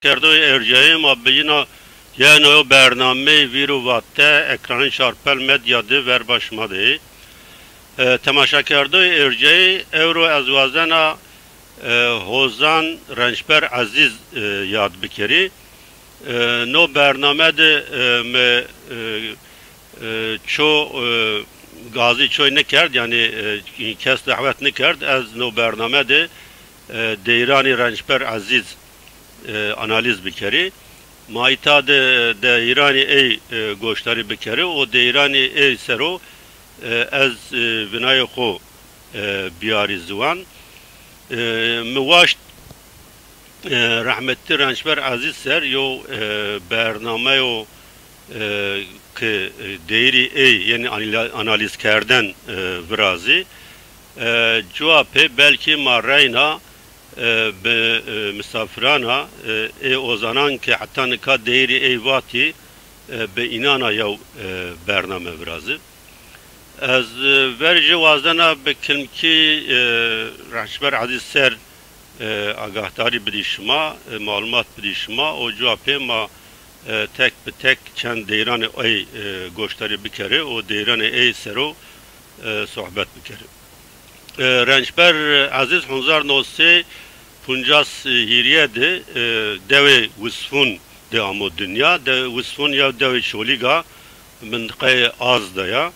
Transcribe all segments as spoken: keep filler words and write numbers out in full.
Temaşakerdoyê ercayê ma biyina yeno yo bernameyê Vîr û Vate ekranê Çarpel Medya de verba şima de yê. E, temaşakerdoyê ercayê ewro ez wazena, e, Hozan Rençber Ezîz, e, yad bikerî. E, no bername de, e, mi, e, e, ço, e, gazî çoy nikerd, yanî, e, kes dehwet nikerd. Ez no bername de, e, deyranî Rençber Ezîz, e, analîz bikerî. Ma îta de deyranî ey, e, goşdarî bikerî û deyranî ey sero, e, ez, e, vinayê xo, e, biyarî ziwan. E, mi waşt, e, rehmetî Rençber Ezîz ser yo, e, bernameyo, e, ke, e, deyirî ey, yanî anîla-, analîzkerden, e, virazî. E, cuwa pê belkî ma reyna, e, bi, e, misafirana, e, ê ozanan ke heta nika deyirî ey vatî, e, bi înana yew, e, bername virazî. Ez, e, verî jê wazena bi kilmkî, e, Rençber Ezîz ser, e, agahdarî bidî şima, e, malumat bidî şima û cuwa pê ma, e, tek bi tek çend deyranê ey, e, goşdarî bikerê û deyranê ey sero, e, sohbet bikerê. E, Rençber Ezîz hezar no sey û poncas hîrye de, e, dewê Wisfûn de amo dinya. De Wisfûn yew dewê Çolîg a, mintiqeyê Azîz de ya.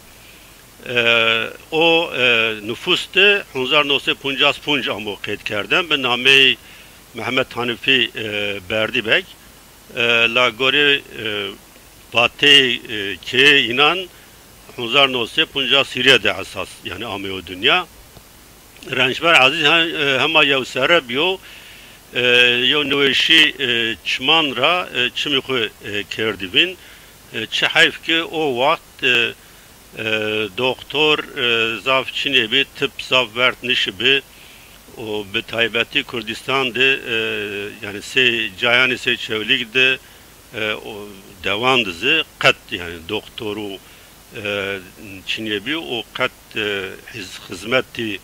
E, o, e, nufus de hezar no sey û poncas ponc amo qeydkerden bi nameyê Mehmet Hanifî, e, Berdîbeg. E, la gorê, e, vateyê, e, keyê înan hezar no sey û poncas hîrye de esas, yanî ameyo dinya. Rençber Ezîz he-, e, hema yew serre biyo, e, yew niweşî, e, çiman ra, e, çimî xwu, e, kerdî vîn. E, çi heyf ke o waxt, e, e, doxtor, e, zaf çinê bî, tib zaf werd nişibî û bi taybetî Kurdîstan de, e, yanî sey cayanî sey Çewlîg de, e, o dewan de zî qet, yanî doxtor û, e, çinê bî û qet, e, hiz-, xizmetî,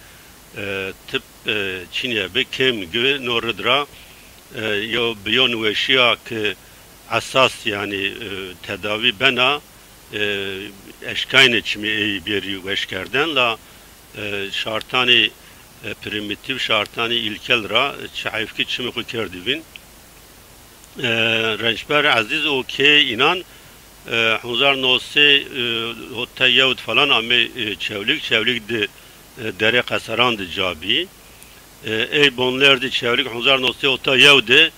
e, tib, e, çinê bî, kêm gi no rid ra, e, yo, bi yo niweşîya ke esas, yanî, e, tedawî bena, e, eşkayne çimî ey bêrî weşkerden la, e, şartanê, e, primîtîv, şartanê îlkel ra, e, çi heyf ke çimê xwu kerdî vîn. E, Rençber Ezîz û keyê înan, e, hezar no sey, e, hotay yew de falan amê, e, Çewlîg. Çewlîg de, e, Derê Qeseran de ca bî. E, ey bonlerdî Çewlîg hezar no sey hotay yew de,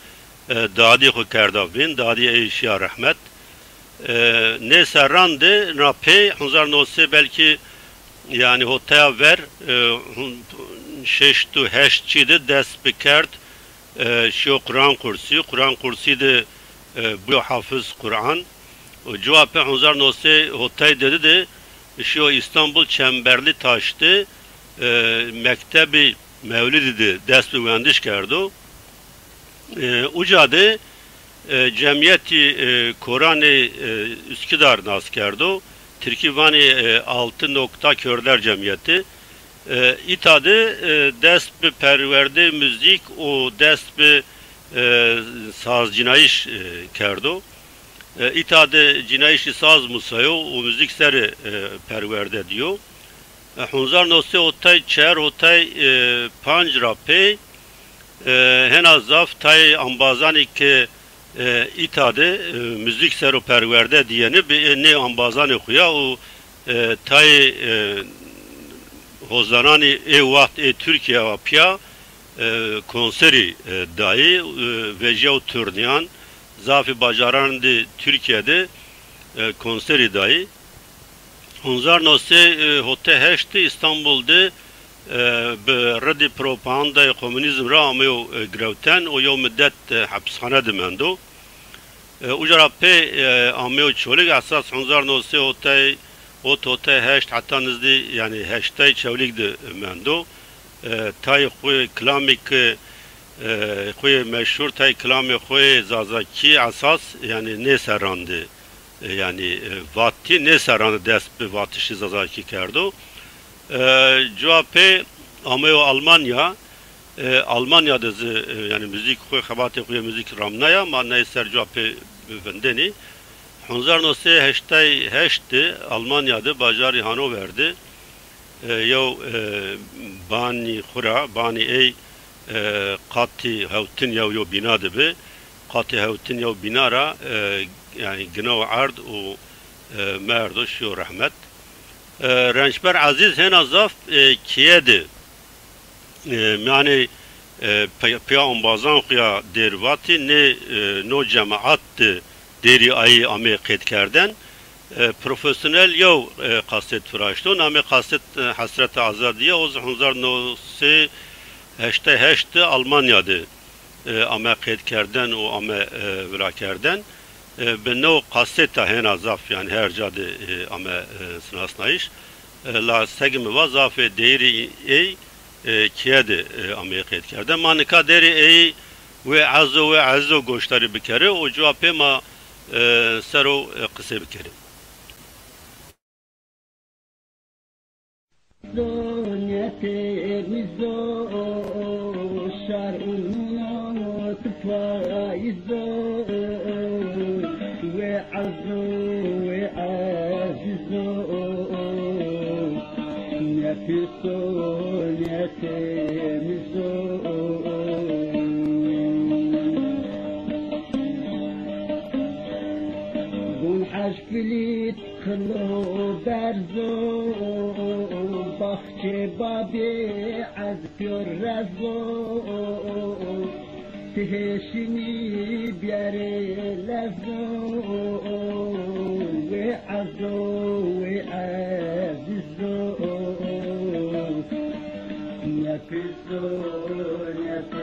e, dadî xwu kerda vîn, dadî ey şîya rehmet. E, nê serran de na pey hezar no sey belkî, yanî hotaya ver, e, hun-, şeşt û heşt çî de dest bikerd, e, şîyo Quran kursî, Quran kursî de, e, bûyo hafiz Quran. Û cuwa pê hezar no sey hotay didi de şîyo Îstanbul Çemberlîtaş de, e, mektebî mewlidî de dest bi wendiş kerdo. E, uca de, e, cemîyetî, e, koranê, e, Üsküdar nas kerdo. Tirkî vanê, e, Altı Nokta Körler Cemiyeti. E, îta de, e, dest bi perwerdê muzîk û dest bi, e, sazcînayîş, e, kerdo. E, îta de cînayîşî saz musayo û muzîk serê, e, perwerde dîyo. E, hezar no sey hotay çer, hotay, e, panc ra pey, e, hena zaf tayê embazanî ke, e, îta de, e, muzîk sero perwerde dîyenî bi, e, nê embazanê xwu ya û, e, tayê, e, hozananî ê waxt ê Tirkîya pîya, e, konserî, e, dayî, e, vejîya û turnîyan, zafî bacaran de Tirkîya de, e, konserî dayî. Hezar no sey, e, hotay heşt de Îstanbul de, e, bi ridî propagandayê komunîzm ra ameyo, e, girewten û yew midet, e, hepsxane de mendo. E, uca ra pey, e, ameyo Çolîg, esas hezar no sey hotay, hot hotay heşt heta nizdî, yanî heştay Çewlîg de mendo. E, tayê xwu kilamê ke, e, xwu yê meşhur, tayê kilamê xwu yê zazakî esas, yanî nê serran de, e, yanî, e, vatî nê serran de dest bi vatişî zazakî kerdo. E, cuwa pê ameyo Almanya, E, Almanya de zi, e, yanî muzîk xwu, xebatê xwu yê muzîk ramnaya, ma ney ser cuwa pê vindenî. Hezar newsey heştay heşt de Almanya de bajarî Hannover de, e, yew, e, banî xwu ra, banî ey, e, qatî hewtin yew, yew bîna de bi. Qatî hewtin yew bîna ra, e, yanî gina û erd û, e, merdo şiyo rehmet. E, Rençber Ezîz hêna zaf, e, keye de. E, yanî, e, pê-, pêya ombazan xwu ya dêr vatî, nê, e, no cemaat de dêrî ayî amê qeydkerden. E, profesyonel yew, e, kaset viraşto. Namê kaset, e, Hesreta Azadîye, o zi hezar newsey heştay heşt de Almanya de, e, ame qeydkerden û ame, e, virakerden. E, bi no kaseta hêna zaf, yanî her ca de, e, ame, e, sinasnayîş. E, la seg mi va zafê deyîrî ey, e, keye de, e, ameyê qeydkerden. Ma nika derê ey wê ezo, wê ezizo goşdarî bikerê û cuwa pê ma, e, ser o, e, qisey bikerê. Zonetê mi zo, şar û nûno tu payîz o, wê ezo, wê ezîz o, nefis zonetê mi zo. Gun hej filît Xilo berzo, baxçê babê ez pîyor rezo, ti hêşînî biyerê lezo, wê ezo, wê ezîzo, nefis o, nefis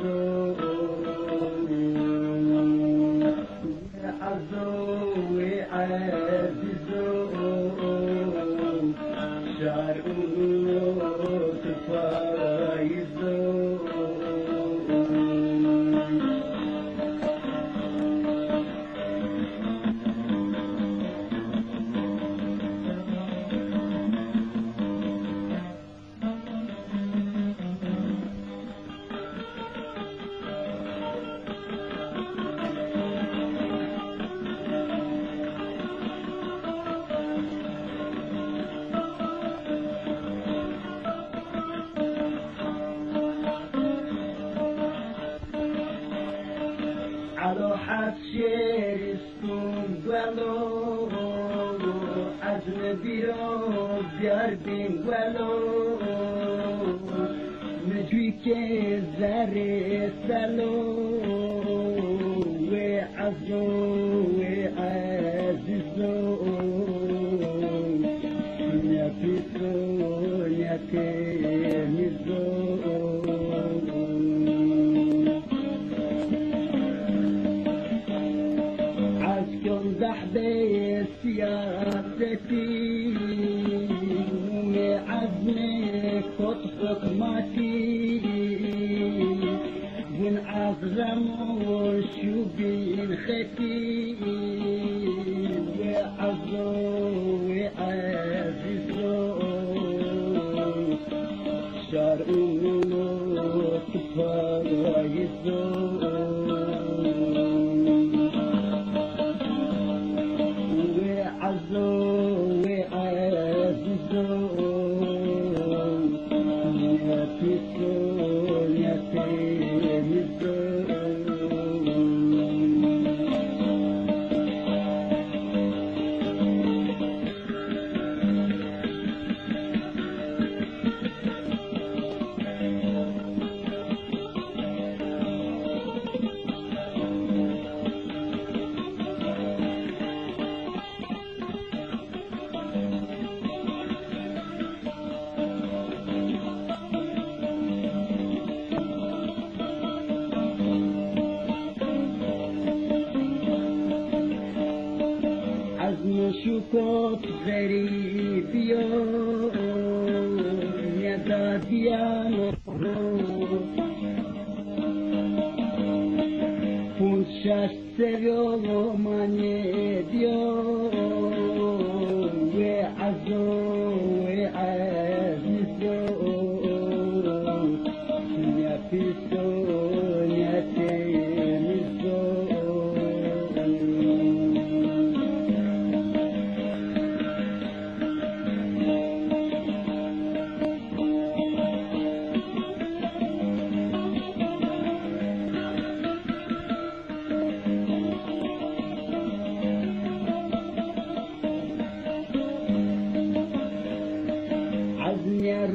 o. Ezo wê ezîzo, şar û tu payîzo. Alo het şêrî Guelo, ez mi bîro diyar bîn guelo. Mi cûkê zerrê selo, wê ezo, wê ezîzo, nefis o, nefis o. Ez kon dehbê siyasetî, umê ezmê kot hukmatî, vun ez remo şubîn xetî, wê ezo, wê ezîzo. Şar û millet payîz o. Wê ezo, wê ezîz o. Nefis o, nefis o. Ez mi şukot xerîbiyo, nêdadîyano ro. Ponc şeş serî yo ma nêdîyo, wê ezo, wê ezîzo.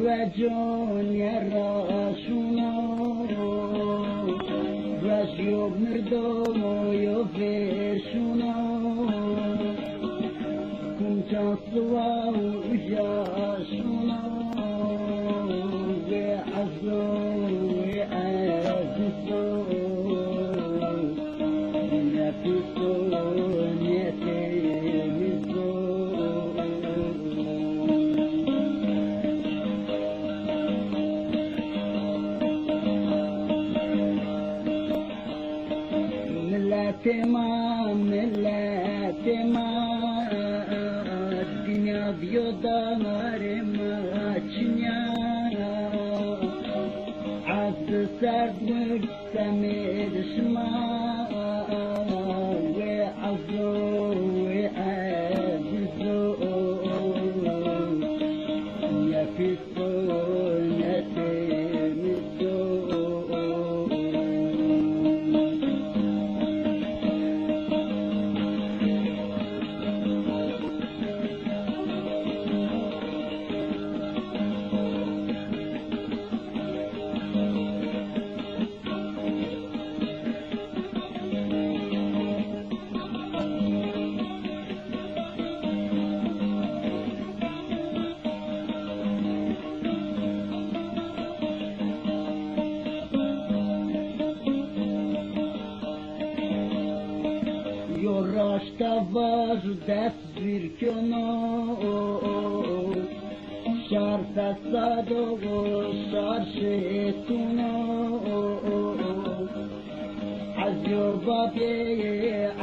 Ve conye ra şuna, ve jio mirdo yo ver şuna, kum can sıva uca şuna, ve azo, ve azizo, nefiso, nefemizo. Milletê ma, milletê ma, dinya diyo darê ma çinya. Erd serd mir semêd şima, wê ezo, wê ezizo, nefis. Yo raşta var dest bir könü, şar fesado, şar şeytunu. Ezyo babê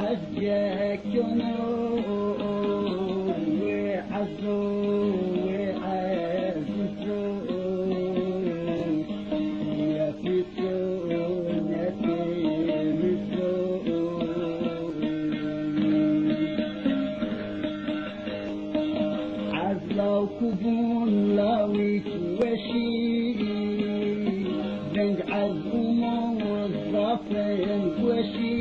ez cekyono, wê ezo, wê ezizo, nefîso, nefîmizo. Ez law kubun lawî weşî, veng ez û mozafên weşî.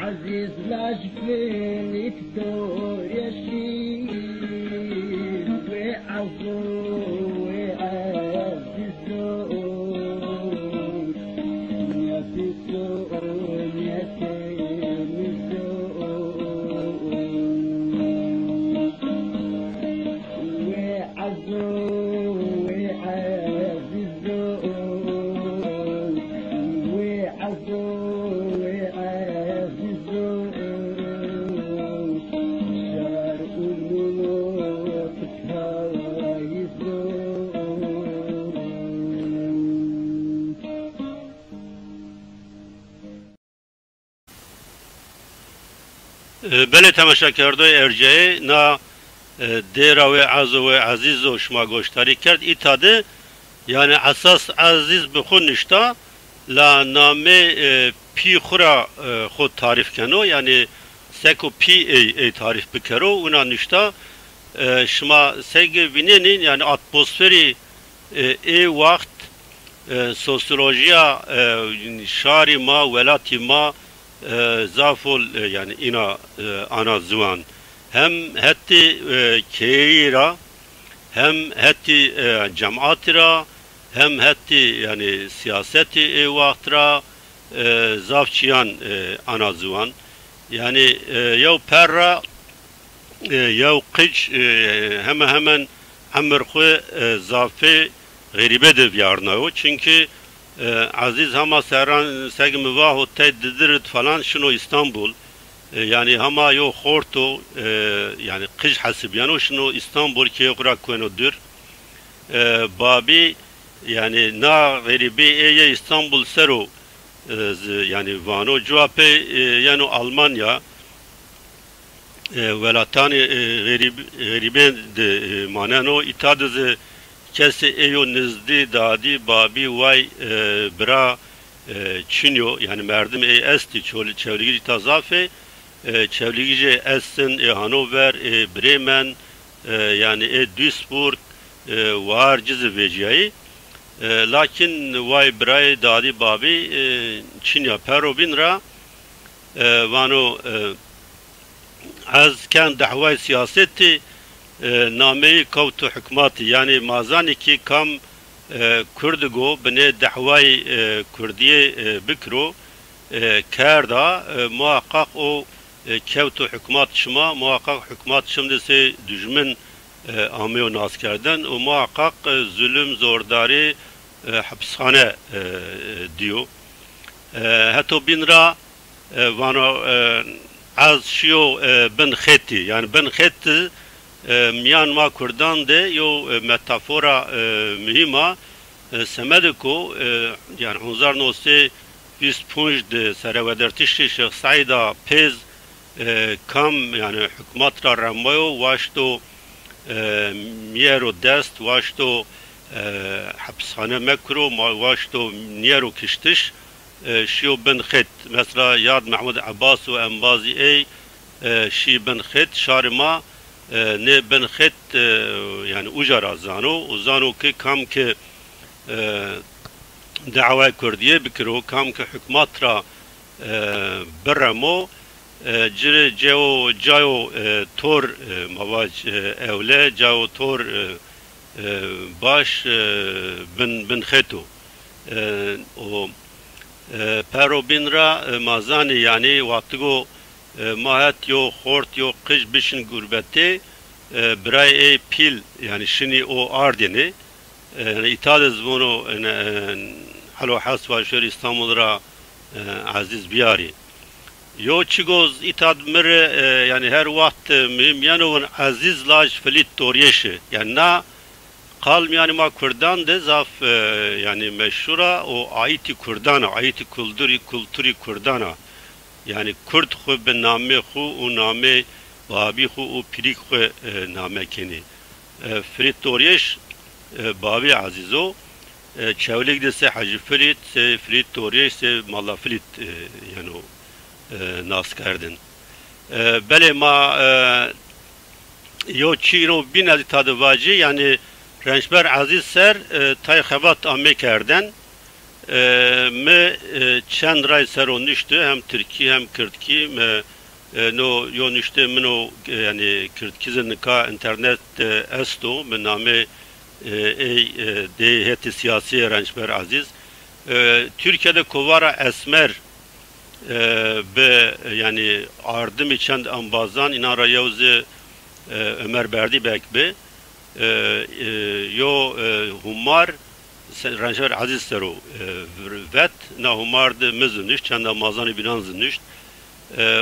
Ezîz laj filît doreşî, wê ezo, wê ezîzo. Nefîso, nefîmizo. Wê ezo, wê ezîzo. Wê ezo, wê ezîzo. Şar û mino pitayîzo. E, belê temaşakerdoyê ercayê, na, e, dêra wê ezo wê ezîzo şima goşdarî kerd. Îta de, yanî esas Ezîz bi xwu nişta, la namê, e, pî xwu ra, e, xwu tarîf keno, yanî seko pî ey, ey tarîf bikero, wina nişta, e, şima seg vînenî, yanî atmosferî e, ê waxt, e, sosyolojîya, e, şarî ma, welatî ma, e, zaf ol, e, yanî îna, e, ana ziwan. Hem hetî, e, keyeyî ra, hem hetî, e, cematî ra, hem hetî, yanî sîyasetî ê waxt ra, e, zaf çîyan, e, ana ziwan. Yanî, e, yew per ra, e, yew qic, e, heme hemen emir xwu, e, zafê xerîbe de vîyarnayo. Çimkî, e, Ezîz hema serran seg mi va ho tey didirit falan şino Îstanbul. E, yanî hema yo xort o, e, yanî qij hesibîyeno şino Îstanbul keyê xwu ra kuweno dûr. E, babî, yanî na xerîbî ê yê Îstanbul ser o, e, zi, yanî vano cuwa pey, e, yeno Almanya, e, welatanê, e, xerîb-, xerîbên de, e, maneno. Îta de zi kesê ê yo nizdî, dadî, babî, way, e, bira, e, çin yo. Yanî merdim ê estî, çol-, çewlîgij îta zaf ê. E, çewlîgijê Essen, ê Hannover, ê Bremen, e, yanî ê Duisburg, e, war ci zi vecîyayî. E, lakin way birayê, dadî, babî, e, çin ya. Perro bîn ra, e, vano, e, ez ken dehway sîyasetî, E, nameyî kewto hukmatî, yanî ma zanî kî kam, e, kurdigo binê dehwayî, e, kurdîye, e, bikiro, e, kerda, e, muhaqqaq o, e, kewto hukmat şima, muhaqqaq hukmat şim de sey dujmin, e, ameyo naskerdin û muhaqqaq, e, zulum, zordarî, e, hepishane, e, e, dîyo. E, heto bîn ra, e, vano, e, ez şîyo, e, bin xêtî. Yanî bin xêt, e, mîyan ma kurdan de yo, e, metafora, e, muhîm a. E, semedê ku, e, yanî hezar no sey vîst pûnc de serewedertişê Şêx Seîd a pêz, e, kam, yanî hukmat ra remayo, waşto, e, mîyero dest, waşto, e, hepishane mekiro, ma-, waşto nîyero kiştiş, e, şîyo bin xêt. Mesela Yad Mehmud Ebbas û embazî ey, e, şî bin xêt, şarê ma, e, nê bin xêt, e, yanî uca ra zano û zano ki kam ki, e, dawayê kurdîye bikiro, kam ki hukmat ra, e, biremo, e, ci rê cewo, cayo, e, tor, e, ma vac, e, ewle, cayo tor, e, e, baş, e, bin, bin xêto. E, o, e, pero bîn ra, e, ma zanî, yanî, wextigo, e, ma het yo xort, yo qij bişin gurbetê, e, birayê ey pîl, yanî, şinî o ardêne. E, yanî, îta de zî vono, e, ne, e, helo hes va şorî Îstanbul ra, e, Ezîz biyarî. Yo çi goz îta de mi rê, e, yanî her wext, e, muhîm yeno vin Ezîz laj Filît Doryeşi. Yanî na qal mîyanê ma kurdan de zaf, e, yanî meşhur a û aîtî kurdan a, aîtî kulturî, kulturî kurdan a. Yanî kurd xwu bi namê xwu û namê babî xwu û pîrîk xwu, e, name kenî. E, Filît Doryeş, e, babî Ezîz o. E, Çewlîg de sey Hecî Filît, sey Filît Doryeş, sey Mala Filît, e, yeno, e, nas kerdin. E, belê ma, e, yo çîno bîn ez îta de vacî, yanî Rençber Ezîz ser, e, tay xebat ame kerden. E, mi, e, çend ray ser o nuşti, hem tirkî hem kirdkî, mi, e, no yo nuştê min o, e, yanî kirdkî zî nika înternet de esto, bi namê, e, ey, e, dê hetê sîyasî yê Rençber Ezîz. E, Tirkîye de kovara Esmer, e, bi, yanî ardimî çend embazan, înan ra yew zî, e, Ömer Berdîbek bi. E, e, yo, e, humar se-, Rençber Ezîz ser o, e, vir-, vet, na humar de mi zî nuşt, çend embazanê bînan zî nuşt. E,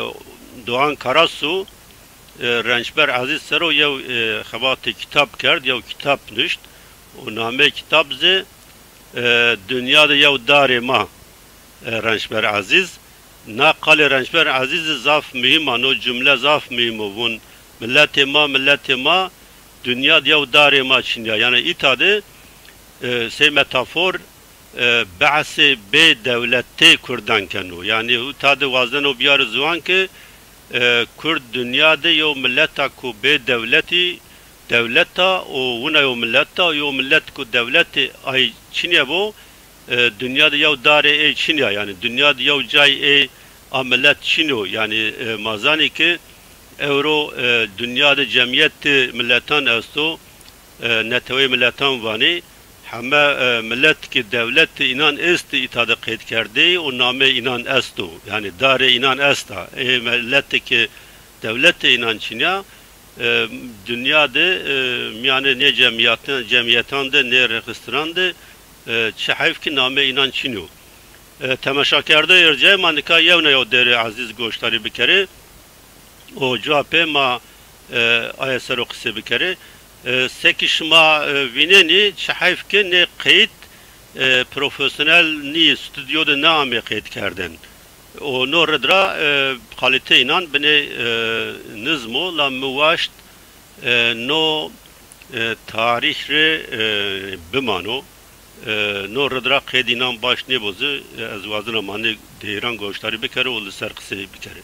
Doğan Karasu, e, Rençber Ezîz ser o yew, e, xebatê kitab kerd, yew kitab nuşt. Û nameyê kitab zî, e, Dinya de Yew Darê Ma, e, Rençber Ezîz. Na qalê Rençber Ezîz zî zaf muhîm a, no cumle zaf muhîm o. Vûn, miletê ma, miletê ma, dinya de yew darê ma çin ya. Yanî îta de, e, sey metafor, e, behsê bêdewletê kurdan keno. Yanî îta de wazenno biyaro ziwan ke, e, kurd dinya de yew milet a ku bêdewletî, dewlet a û wina yew milet a, yew milet ku dewletê ay çinê bo, e, dinya de yew darê ey çin ya, yanî dinya de yew cay ey a milet çin o. Yanî, e, ma zanî ke ewro, e, dinya de cemîyetê miletan esto, e, neteweyê miletan vanî, heme, e, milet ke dewletê înan estî îta de qeyd kerdeyî û nameyê înan esto. Yanî darê înan esta. Ê miletê ke dewletê înan çin ya, e, dinya de, e, mîyanê nê cemîyetan, cemîyetan de, nê rexistiran de, e, çi heyf ki nameyê înan çin o. E, temaşakerdeyê ercayê ma nika yewna yew dêrê Ezîz goşdarî bikerê. O cuwa pê ma, e, aye ser o qisê bikerê. E, seki şima, e, vînenî, çi heyf ki nê qeyd, e, profesyonel nî, stûdyo de naamê qeyd kerdin. Û no rid ra, e, kalîteyê înan binê, e, nizm o, la mi waşt, e, no, e, tarîx rê, e, bimano. E, no rid ra qeydê înan baş nêbo zî, e, ez wazena ma nê deyran goşdarî bikero û li ser qisey bikerê.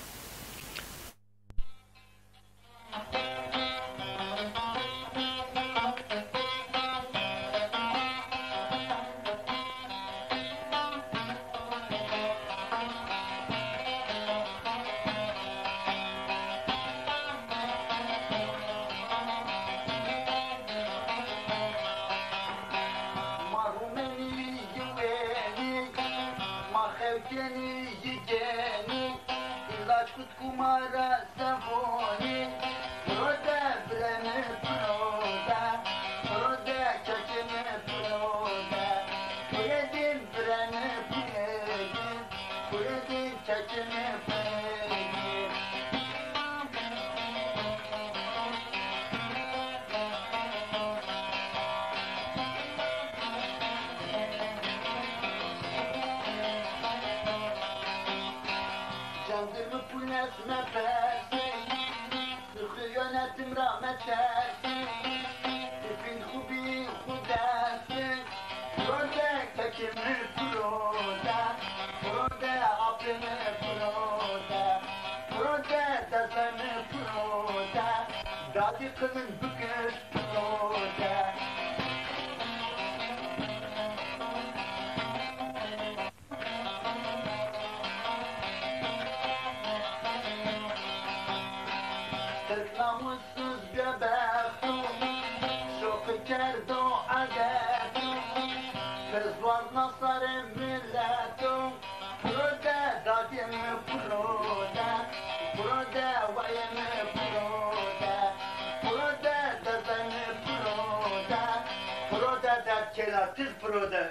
Tim ra metersin, tifin xu bî xu dersin. Pirode kekê mi pirode, pirode apê mi pirode, pirode dezê mi pirode, dadî qinin bikir pirode. Tirk namussuz göbekto, şoqi kerdo edeto, piz warna sarê milleto, pirode dadê mi pirode, pirode wayê mi pirode, pirode dezê mi pirode, pirode derdkêla tiz pirode.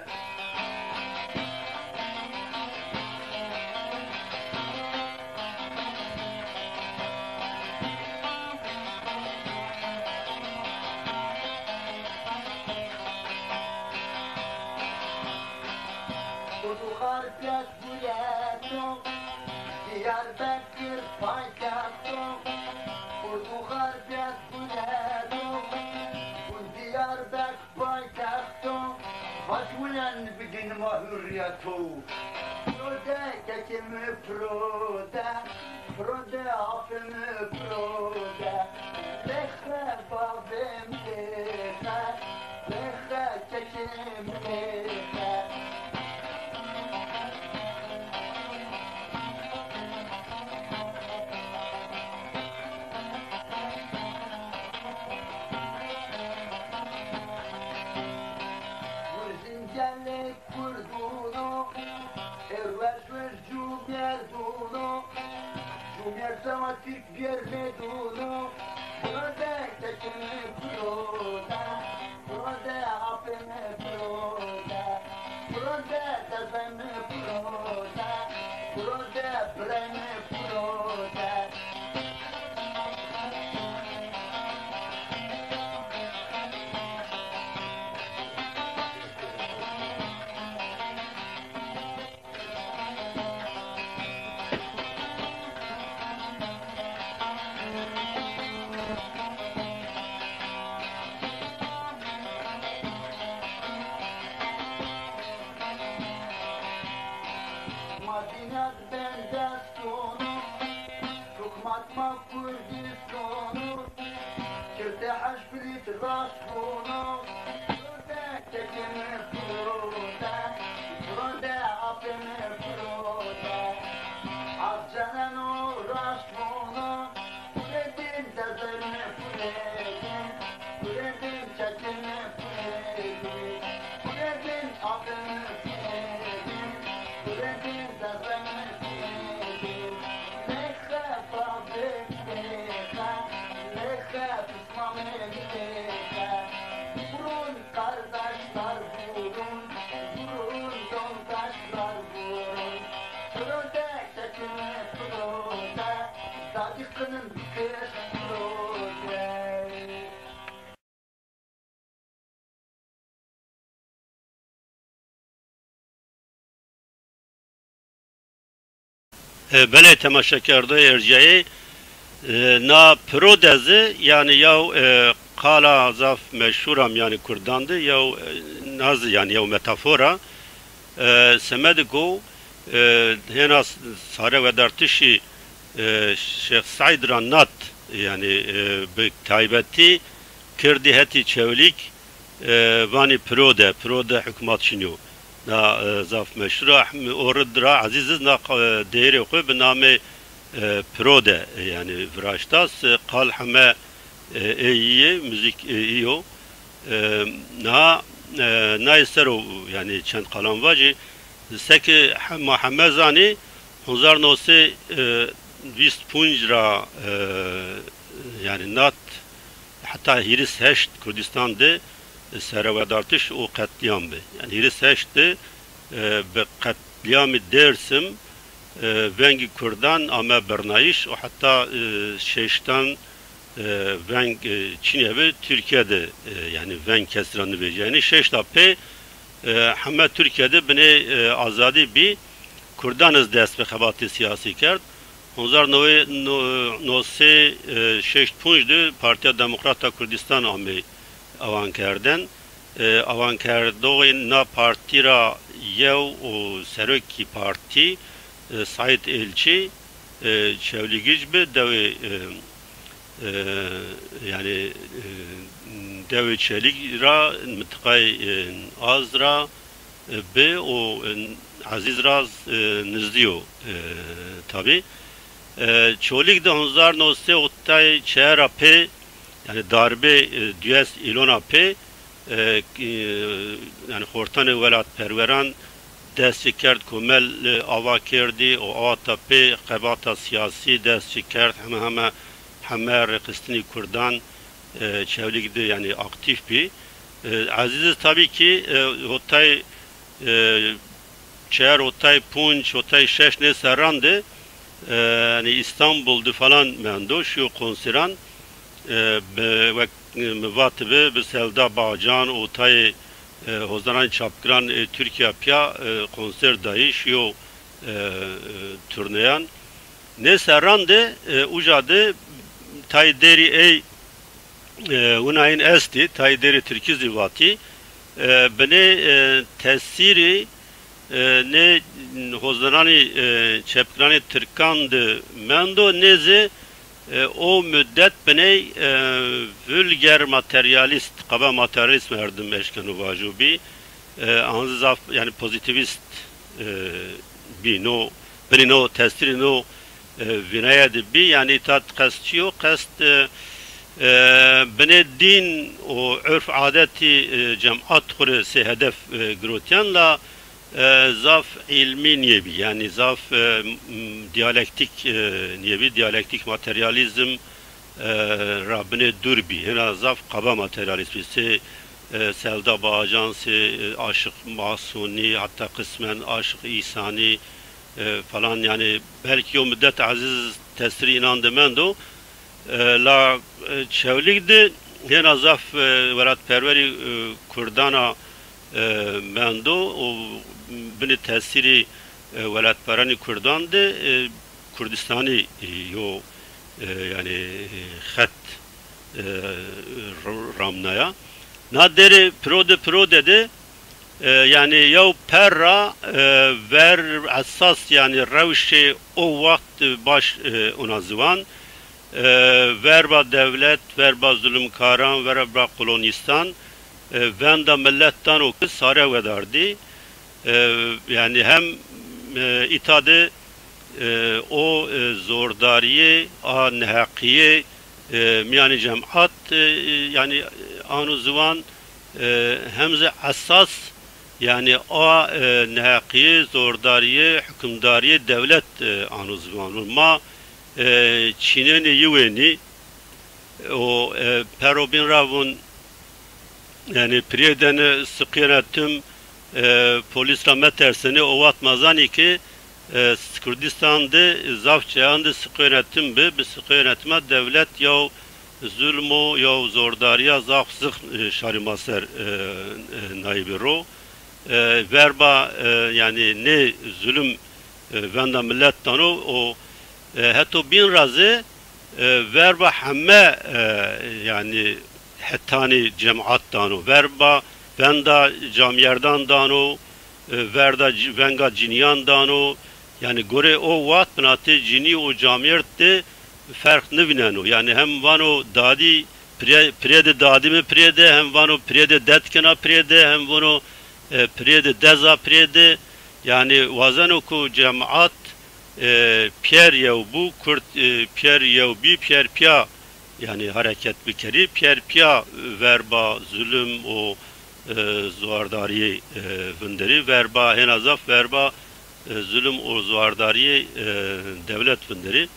Urdu Xarpêt guleto, Diyarbekir paytexto. Urdu Xarpêt guleto, Diyarbekir paytexto, vac wilen bidîn ma hurriyeto. Pirode kekê mi pirode, pirode apê mi pirode, lêxe bavê mi lêxe, lêxe kekê mi lêxe. Urzingelê Kurduno, ê ruej ruej cumêrduno, cumêrd sewa Tirk bêr mêduno, pirode kekê mi pirode, pirode apê mi pirode, pirode dezê mi pirode, pirode birê mi pirode. Ma dîna di bendestûn o, hukmat ma Kurdistûn o, kirte heş bilît raşt bûn o. Pirode kekê mi pirode, pirode apê mi pirode, az ceneno raşt bûn o. Pirêdîn dezê mi pirêdîn, pirêdîn kekê mi pirêdîn, pirêdîn apê mi pirêdîn, pirêdîn dezê mi pirêdîn. Lêxe bavê mi lêxe, lêxe pismamê mi lêxe. Vurun kardeşler vurun, vurun yoldaşlar vurun. Pirode kekê mi pirode, dadî qinin bikir pirode. E, belê, temaşekerdoyê erciyayê, e, na pirode zi, yanî yew, e, qala zaf meşhur am, yanî kurdan de, yew, e, na zi, yanî yew metafora. E, semedê ku, e, hêna s-, sare wedartişî, e, Şêx Seîd ra nat, yanî, e, bi taybetî kirdî hetî Çewlîg, e, vanî pirode, pirode hukmat şinî yo. Na, e, zaf meşhur a, hem o rid ra ezîz iz na, e, deyîrê xwu bi namê, e, pirode, e, yanî viraşta. S-, qal heme, e, ê yî yê, muzîk ê yî yo. E, na, e, nayê ser o, yanî çend qalan vacî, seke he-, ma heme zanî, hezar no sey, e, vîst punc ra, e, yanî nat, heta hîris heşt Kurdistan de, e, serewedartiş û qetlîam bi. Yanî hîris heşt de, e, bi qetlîamî Dêrsim, e, vengî kurdan ame birnayîş û heta, e, şeştan, e, veng, e, çinê bi Tirkîye de, e, yanî veng kes ra nivêjî. Yanî şeşta pê, e, heme Tirkîye de binê, e, azadî bî. Kurdan iz dest bi xebatê sîyasî kerd. Hezar newey no-, nosey, e, şeşt punc de Partiya Demokrata Kurdistan amey awankerden. E, awankerdoxê na partî ra yew û serokî partî, e, Saîd Elçî, e, Çewlîgic bi, dewê, e, e, yanî, e, dewê Çelîg ra, mintiqayê, e, Azd ra, e, bi û, e, Ezîz ra, e, nizdî yo, e, tabî. E, Çolîg de hezar newsey otay çera pê, yanî darbê, e, duyes îlona pê, e, e, yanî xortanê welatperweran dest çi kerd, komel, e, ava kerdî û awata pê xebata siyasî dest çi kerd, heme heme heme rêxistinî kurdan, e, Çewlîg de yanî aktîf bî. E, Ezîz tabî kî, e, hotay, e, çer, hotay punc, hotay şeş nê serran de, e, yanî Îstanbul de falan mendo, şîyo konseran, e, bi, wek, e, mi vatibi, bi Selda Bağcan û tayê, e, hozananê çapkiran, e, Tirkîya pîya, e, konser dayî, şîyo, e, e, turneyan. Nê serran de, e, uca de tayê dêrî ey, e, winayîn estî, tayê dêrê tirkî zî vatî. E, binê, e, tesîrî, e, nê hozananê, e, çepkiranê tirkan de mendo, nê zî, e, o mudet biney, e, vulger materyalîst, qaba materyalîst merdim eşkeno vajo bî. E, an zî zaf, yanî, pozîtîvîst, e, bî. No, binê no tesîrê no, e, vînaye de bî. Yanî, îta qest çi yo? Qest, e, e, binê dîn û urf adetî, e, cemat xwu rê sey hedef, e, girotîyan la, e, zaf îlmî nîyebî. Yanî, zaf, e, m-, diyalektîk, e, nîyebî. Diyalektîk materyalîzm, e, ra binê dûr bî. Hêna zaf qaba materyalîst bî. Sê, e, Selda Bağcan, sê, e, Aşık Mahsuni, hatta kısmen Aşık İhsani, e, falan, yanî belkî yo mudet Ezîz tesîrî înan de mendo. E, la, e, Çewlîg de hêna zaf, e, welatperwerî, e, kurdan a, e, mendo û binê tesîrî, e, welatperweranî kurdan de, e, Kurdistanî, e, yo, e, yanî, e, xet, e, r-, ramnaya. Na dêrê piro de, piro de de, e, yanî yew per ra, e, ver esas, yanî rewşê o wext, e, baş, e, ona ziwan, e, verba dewlet, verba zulumkaran, verba kolonîstan, e, venda milet dano ke sare wedardî. E, yanî hem, e, îta de, e, o, e, zordarîyê, a neheqîyê, e, mîyanê cemat, e, yanî ano ziwan, e, hem zî esas, yanî a, e, neheqîyê, zordarîyê, hukimdarîyê dewlet, e, ano ziwan. Ma, e, çînenê yi wenî, o, e, pero bîn ra vûn, yanî, pirîyê dene siqîyena tim, e, polîs ra metersenê, o wext ma zanî ke, e, Kurdistan de zaf cayan de siqîyena tim bi, bi siqîyena tima dewlet yew zulm û yew zordarîya zaf zixm, e, şarî ma ser, e, e, nayîbî ro. E, verba, e, yanî nê zulm, e, venda milet dano û, e, heto bîn ra zî, e, verba heme, e, yanî hetanî cemat dano. Verba venda camîyerdan dano, e, verda ci-, venga cinîyan dano. Yanî gorê o wext binatê cinî û camîyerd de ferq nivîneno. Yanî hem vano dadî pirê, pirê de dadî mi pirê de, hem vano pirê de ded kena pirê de, hem vano, e, pirê de deza pirê de. Yanî wazeno ku cemat, e, pîyer yew bû, kurd, e, pîyer yew bî, pîyer pîya, yanî hereket bikerî, pîyer pîya verba zulm û, e, zuardarîyê, e, vinderî, verba hêna zaf verba, e, zulm û zuardarîyê, e, dewlet vinderî.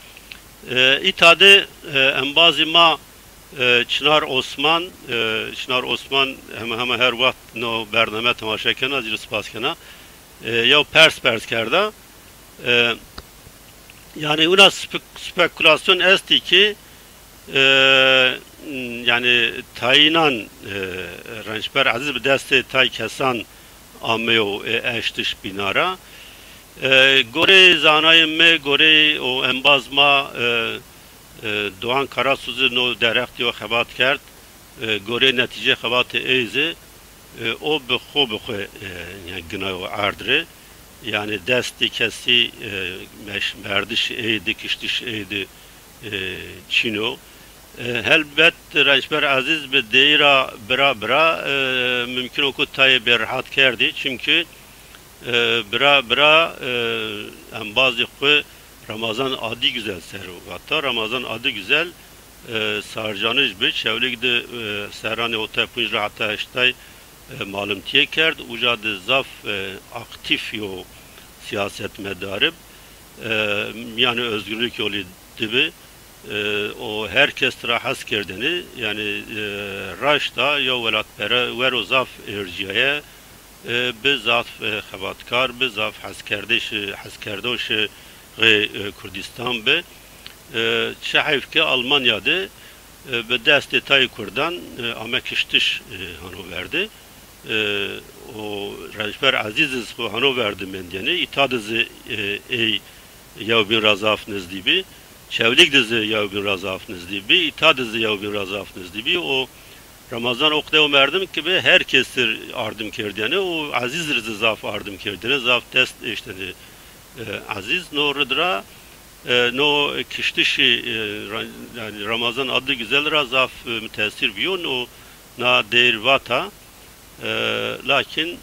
E, îta de, e, embazî ma, e, Çinar Osman, e, Çinar Osman hema hema her wext no bername temaşe kena, zî rê spas kena. E, yew pers pers kerda. E, yanî wina spek-, spekulasyon estî ki, e, yanî tayînan, e, Rençber Ezîz bi destê tay kesan ameyo, e, eştiş bîna ra. E, gorê zanayê mi, gorê o embaz ma, e, e, Doğan Karasuzi no derheq de yo xebat kerd. E, gorê netîcê xebatê ey zî, e, o bi xo bi xo, e, yanî ginayo erd rê. Yanî destê kesî, e, meş-, merdişê ey di, kiştişê ey di, e, çin o. E, helbet Rençber Ezîz bi deyîra bira bira, e, mumkin o ku tayê bêrihat kerdî. Çimkî E, bira bira, e, embazê xwu Ramazan Adigüzel ser vata. Ramazan Adigüzel, e, sarcanij bi, Çewlîg de, e, serranê hotay pûnc ra heta heştay, e, malimtîye kerd. Uca de zaf, e, aktîf yo siyasetmedar bi. E, mîyanê ozgurluk yolî dibi. E, o her kes ra hes kerdêne, yanî, e, raşta yew welatpere-, wero zaf ercîyaye, e, bi zaf, e, xebatkar bi, zaf heskerdeşi, heskerdoşi rê, e, Kurdîstan bi. E, çi heyf ke Almanya de, e, bi destê tayê kurdan, e, ame kiştiş, e, hano verdi. E, o Rençber Ezîz iz xwu hano verdi mendêne. Îta de zî, e, ey yewbîn ra zaf nizdî bî. Çewlîg de zî yewbîn ra zaf nizdî bî. Îta de zî yewbîn ra zaf nizdî bî. O Ramazan o qede o merdim ki bi her kes ir ardim kerdêne. O Ezîz ir zî zaf ardim kerdêne. Zaf dest eştêne, e, Ezîz. No rid ra, e, no kiştişî, e, ra-, yanî Ramazan Adigüzel ra zaf, e, mutesîr bîyo. No na deyr vata. E, lakin,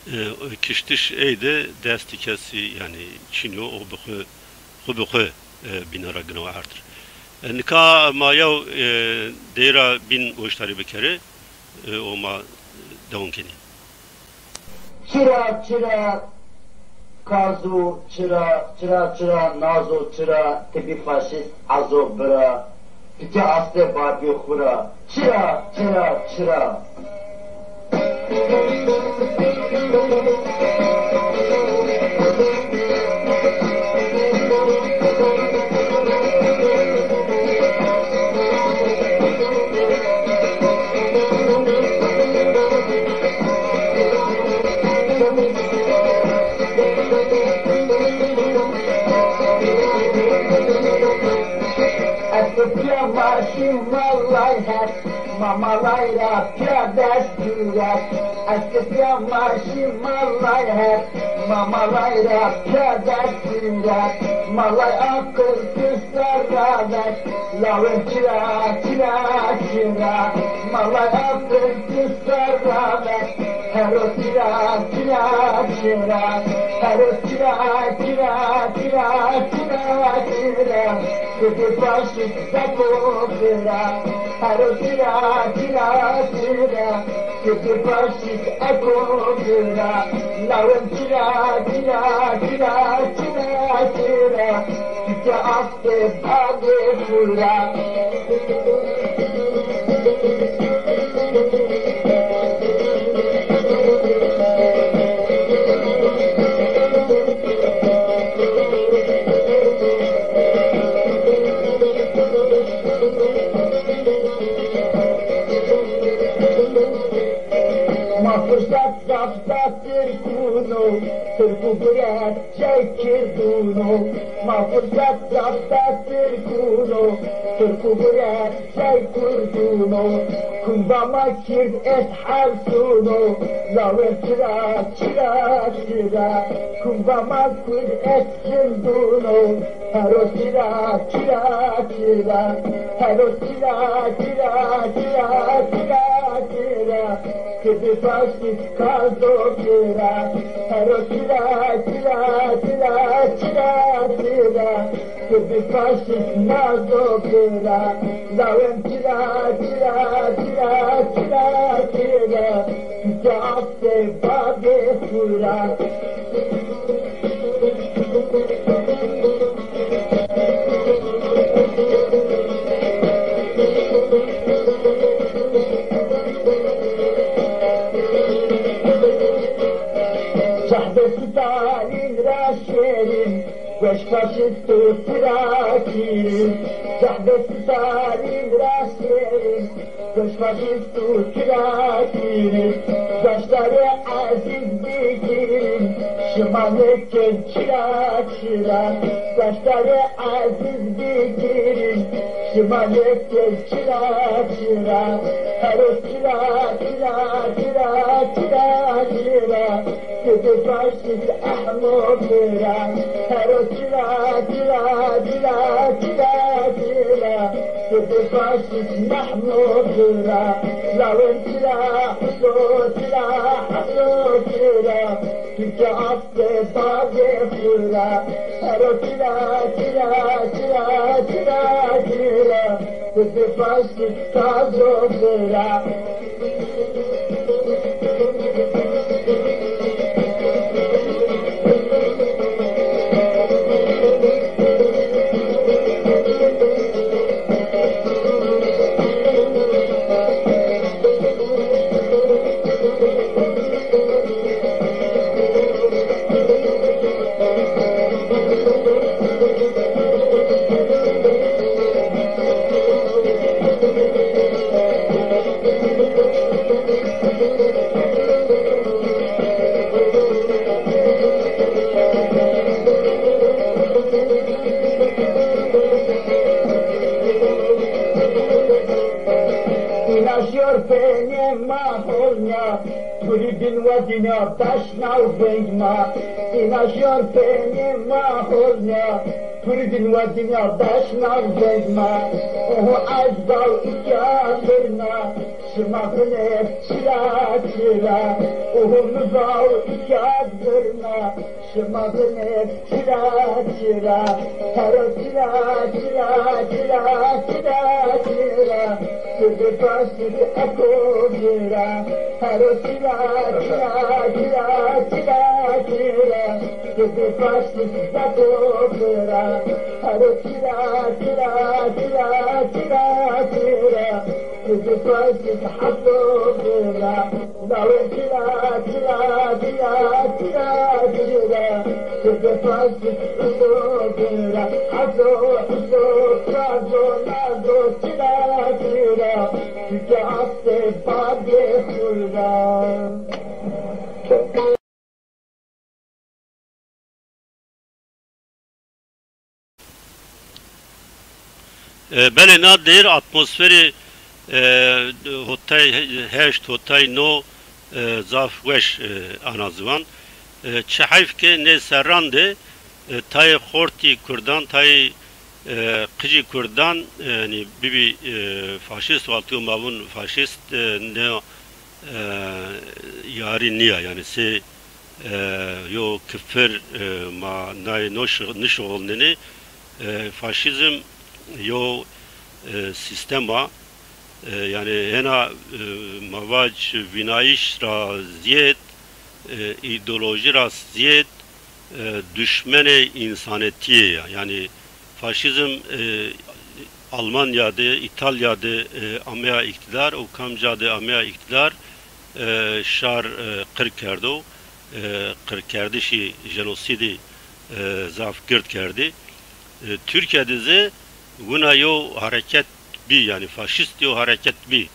e, kiştiş ey de destî kesî, yanî çin o, o bi xwu, xwu bi xwu, e, bîna ra gino erd ir. E, nika ma yew, e, deyra bîn goşdarî bikerê, e, û ma dewam kenî. Çira, çira, Kazo çira, çira, çira, Nazo çira, ti bî faşîst ezo bira, tu ke astê babî xwu ra. Çira, çira, çira. Ez ke pîya ma şî malay het, ma malay ra pîya dest dûret. Ez ke pîya ma şî malay het, ma malay ra pîya dest dûret. Malay aqil tu ser ra vet, lawên çira, çira, çira. Malay aqil tu ser ra vet, hero çira, çira, çira. Hero çira, çira, çira, çira, çira. Kedi başlık zeko bira. Hero çira, çira, çira. Kedi başlık eko bira. Lawên çira, çira, çira, çira, çira. Tüke astê badê xwu ra. Ma fursat zaf da tirkûno, tirkû gure cey kirdûno. Ma fursat zaf da tirkûno, tirkû gure cey kurdûno. Kumba ma kird est hersûno, lawên çira, çira, çira. Kumba ma kurd est zindûno, hero çira, çira, çira. Hero çira, çira, çira, çira, çira. Kedi başlık Kazo bira, hero çira, çira, çira, çira, çira. Kedi başlık Nazo bira, lawên çira, çira, çira, çira, çira. Tüke astê badê xwu ra. Cehbê Stalîn ra şêrîn, weş faşîst û trakîrîn. Cehbê Stalîn ra şêrîn, weş faşîst û trakîrîn. Goşdarê Ezîz bigîrîn, Şima nêkên çira çira, defteri Ezîz bigîrîn. Şima nêkên çira çira, hero çira, çira, çira, çira, çira. Sibê faşîst Ehmo bira, hero çira, çira, çira, çira, çira. Sibê faşîst Mehmo bira, lawên çira, hilo çira, hilo çira. Türkiye Sê badê xwu ra, hero çira, çira, çira, çira, çira, ti bi faşîst tazo bira. Îna jor pênê ma holnya, purî bin wedîna beşna û veng ma. Îna jor pênê ma holnya, purî bin wedîna beşna û veng ma. Uhu ez baw îtya birna, şima binêr çira çira. Uhu mi baw îtya birna, şima binêr çira çira, hero çira, çira, çira, çira, çira. Ti bi faşîst eko bira, hero çira, çira, çira, çira, çira. Ti bi faşîst eko bira, hero çira, çira, çira, çira, çira. Ti bi faşîst helo bira. Lawê çira, çira, çira, çira, çira. Ti bi faşîst ulo bira. Hazo, ulo, prazo, nazo, çira, çira. Ti ke astê badê xwu ra. E, belê na dêr atmosferê, e, hotay heşt, hotay no, e, zaf weş, e, ana ziwan. E, çi heyf ke nê serran de, e, tayê xortî kurdan, tayê, e, qicî kurdan, e, yanî bibî, e, faşîst, waltîyo ma vûn faşîst, e, ne, e, yarî nîya, yanî sê, e, yo kifir, e, ma nayê no şi-, nişixulnenê, e, faşîzm yo, e, sîstem a, e, yanî hena, e, ma vac vînayîş ra zîyed, e, îdeolojî ra zîyed, e, duşmenê însanetîye ya. Yanî faşîzm, e, Almanya de, Îtalya de, e, ameya îktidar û kamca de ameya îktidar, e, şar, e, qir kerdo, e, qirkerdişî, jenosîdî, e, zaf gird kerdî. E, Tirkîya de zî wina yo hereket bî, yanî faşîst yo hereket bî.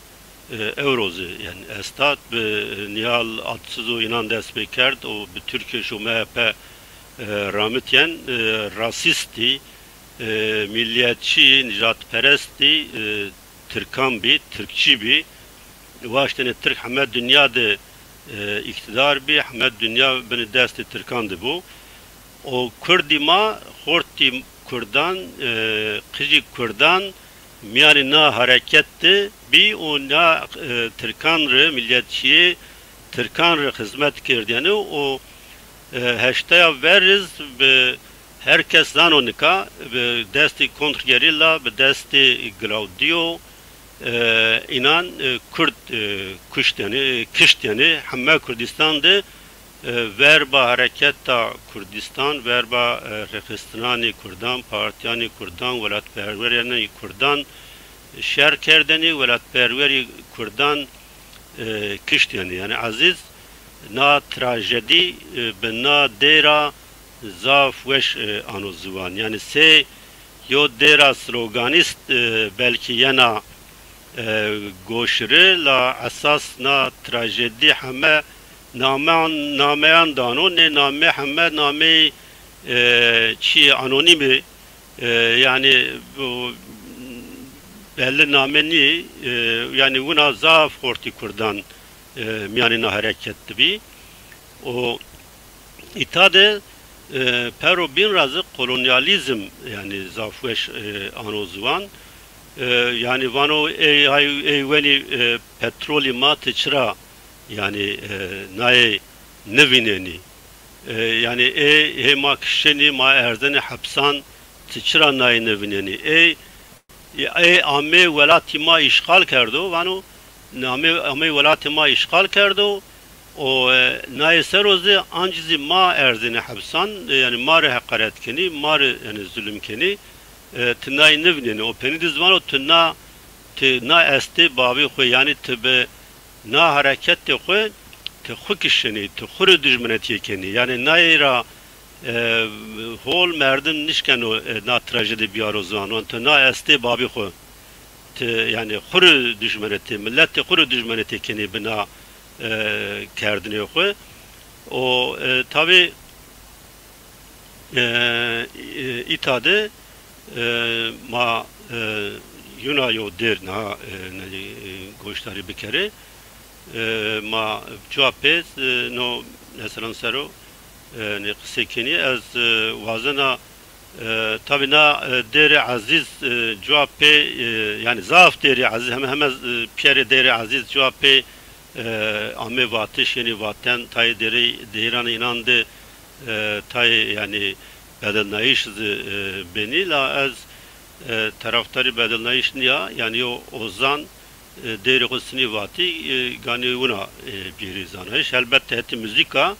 E, ewro zî, yanî esta, bi Nîhal Adsiz û înan dest pê kerd û bi Türkeş û M H P, e, ramityen, e, rasîstî, e, milliyetçî, nijadperestî, e, tirkan bî, tirkçî bî. Waştêne tirk heme dinya de, e, îktidar bî, heme dinya binî destê tirkan de bû. O kurdî ma, xortî kurdan, e, qijî kurdan mîyanê na hereket de bî û na, e, tirkan rê, milliyetçîyê tirkan rê xizmet kerdêne û, e, heştaya ver iz bi her kes zano nika, bi destê kontrgerîla, bi destê Glaudîyo, e, înan, e, kurd, e, kuştêne, kiştêne, heme Kurdîstan de, e, verba hereketa Kurdîstan, verba, e, rêxistinanê kurdan, partîyanê kurdan, welatperwerênê kurdan şer kerdêne, welatperwerî kurdan, e, kiştêne. Yanî Ezîz na trajedî, e, bi na dêra zaf weş, e, ano ziwan. Yanî sey yo dêra sloganîst, e, belkî yena, e, goşiri, la esas na trajedî heme nameyan, nameyan dano. Nê name heme nameyê, e, çî anonîmî, e, yanî bu belli name nî, e, yanî wina zaf xortî kurdan, e, mîyanê na hereket de bî. O îta de, e, pero bîn ra zî kolonyalîzm, yanî zaf weş, e, ano ziwan. E, yanî vano ey hay, ey wenî, e, petrolî ma ti çira, yanî, e, nayê nivînenî? E, yanî ê hê ma kişenî, ma erzenî hepsan, ti çira nayê nivînenî? Ey, ey amê welatî ma îşxal kerdo, vano, amê, amê welatê ma îşxal kerdo, o, e, nayê ser o zî ancî zî ma erzenî hepsan, e, yanî ma rê heqaret kenî, ma rê, yanî, zulm kenî, e, ti nayê nivînenî. O penî de zî vano ti na, ti na estê babê xwu, yanî ti bi na hereketê xwu, ti xwu kişenî, ti xwu rê dijminetîye kenî. Yanî nayê ra, e, hol merdim nişkeno, e, na trajedî bîyaro ziwan. Wan ti na estê babî xwu, ti, yanî, xwu rê dijmenetê, miletê xwu rê dijmenetê kenî bi na, e, kerdinê xwu. O, e, tabî, e, e, îta de, e, ma, e, yuna yo dêr na, e, ne, e, goşdarî bikerê. E, ma cuwa pê, e, no meselan ser o, e, nê qisey kenî. Ez, e, wazena, e, tabî na, e, dêrê ezîz, e, cuwa pê, e, yanî zaf dêrê ezîz, heme, heme, e, pîyerê dêrê ezîz cuwa pê, e, amê vatiş, yenî vaten, tayê dêrê, dêranê înan de, e, tayê, yanî, bedelnayîş zî, e, benî, la ez, e, terafdarî bedelnayîş nîya, yanî yo ozan, e, dêrê xwu sinî vatî, e, ganî wina, e, bîrî zanayîş. Helbette hetî muzîka,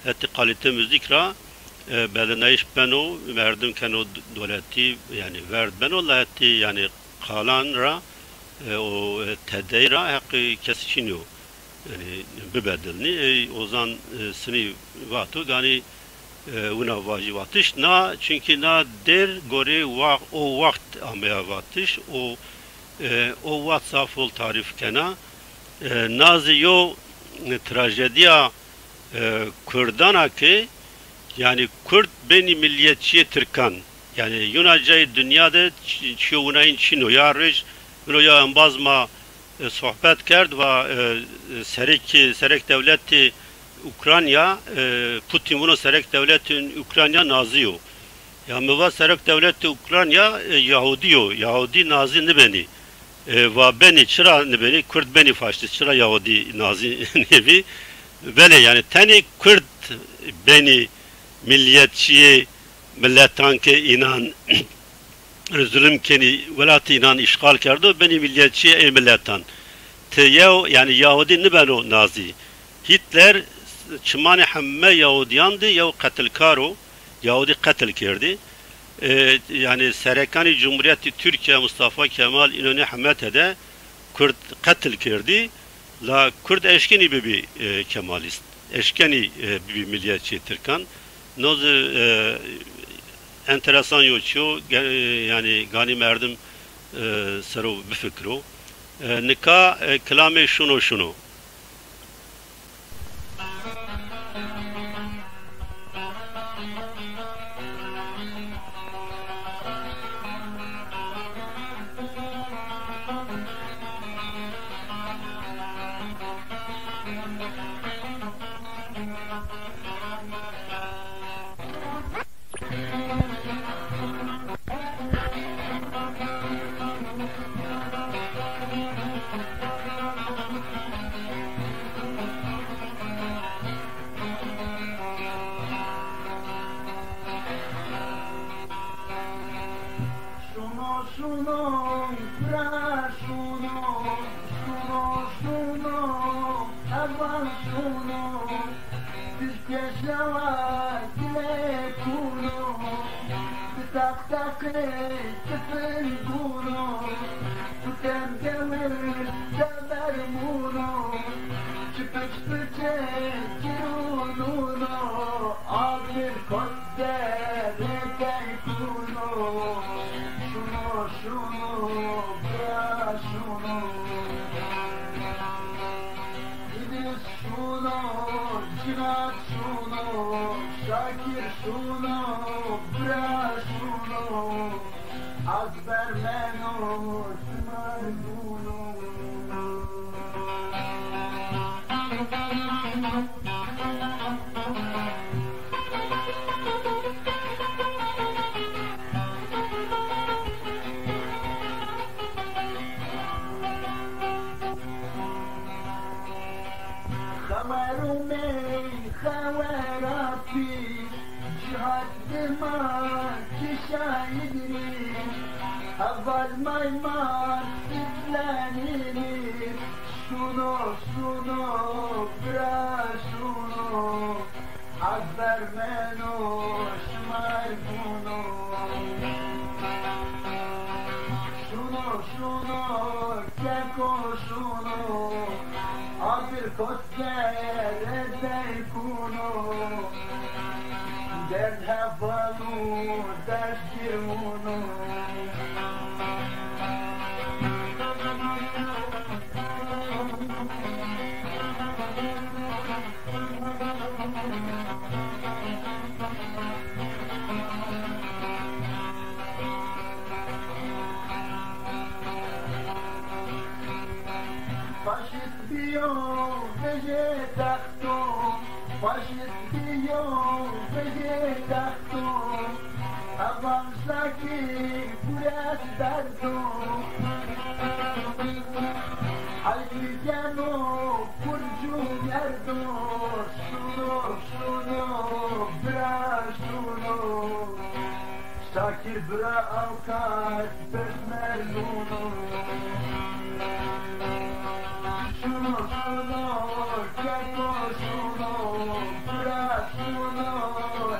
hetî kalîte muzîk ra, e, bedelnayîş beno, merdim keno d-, doletî, yanî werd beno, la hetî, yanî, qalan ra, e, o, e, tedey ra heqê kesî çin o. Yanî bibedilnî. Ey ozan, e, sinî vato, ganî, e, wina vajî vatiş. Na, çunkî na dêr gorê wa-, o waxt ameya vatiş. O, e, o waxt zaf hol tarîf kena. E, na zî yo, e, trajedîya, e, kurdan a ke, yanî kurd benî millîyetçîyê tirkan. Yanî yuna cayê dinya de çi-, çîyo winayîn çin o. Ya roj vino ya embaz ma, e, sohbet kerd, va, e, e, serekî, serek dewletê Ukrayna, e, Putin vino serek dewletê Ukrayna nazî yo. Ya mi va serek dewletê Ukrayna, e, Yahudî yo. Yahudî nazî nibenî. E, va benî, çira nibenî? Kurd benî faşîst, çira Yahudî nazî nêbî? Belê, yanî tenê kurd benî millîyetçîyê miletan ke înan zulm kenî, welatê înan îşxal kerdo, benî millîyetçîyê ê miletan. Ti yew, yanî Yahudî nibeno nazî. Hitler çimanê heme Yahudîyan de yew qetilkar o, Yahudî qetil kerdî. E, yanî serekanê Cumhurîyetê Tirkîya, Mustafa Kemal, înonê heme tede kurd qetil kerdî. La kurd eşkenî bibî, e, kemalîst. Eşkenî, e, bibî millîyetçîyê tirkan. No zî, e, enteresan yo çîyo, ge-, e, yanî ganî merdim, e, ser o bifikiro. E, nika, e, kilamê Şuno Şuno. Şuno, şuno, bira şuno, şuno, şuno, heval şuno. Dişkeşewa gile kuno, bi taqtaqê tifil kuno, bi dem dewir teber muno, çipiç piçe kirununo, agir kot derê key kuno, şuno, şuno, bira şuno. Îdris şuno, Şuno, Şakir şuno, bira şuno, az bermeno, simar şuno. Xewer û mey xeweratî, cihat dima kişayî dirî, heval may ma sitlenî, şuno şuno bira şuno. Azbermeno şimar kuno. Şuno, şuno, keko şuno. Abir kosgere dey kuno. Derd hevalu dest girmuno. Faşîst bîyo vejê texto, faşîst bîyo vejê texto. Heval Şakir gure derdo. Heylî geno kurc û merdo. Şuno, şuno, bira şuno. Şakir bira awkat pêşmerg şuno. Şuno, şuno, keko şuno, bira şuno,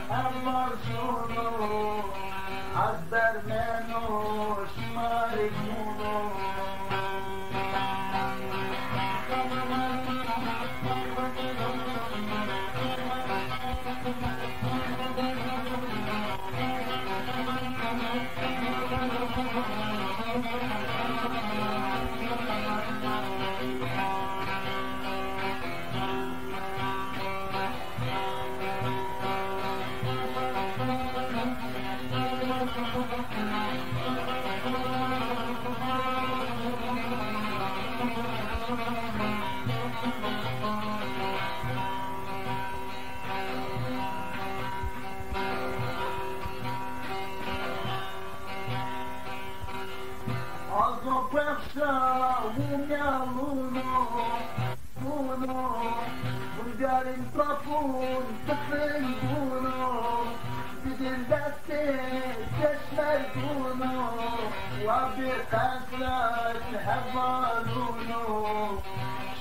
heval şuno. Azbermeno şimar şuno. Azo pexşa û mîyaluno, uno, bungarîn papûn tifing uno, bidin destê peşmerg uno, wa bi qesret heval uno.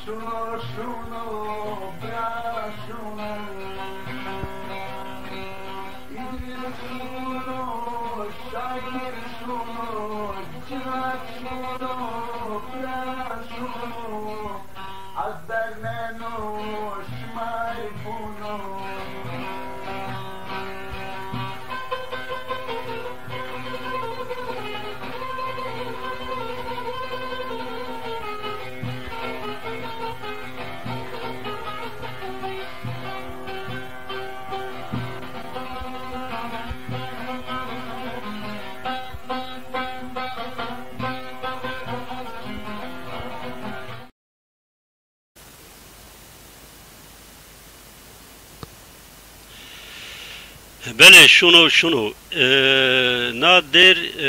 Şuno, şuno, bira şuno. Îdrîs şuno, Şakir şuno, Cihat şuno, bira şuno. Azbermeno, şimar şuno. Belê, şuno, şuno. E, na dêr, e,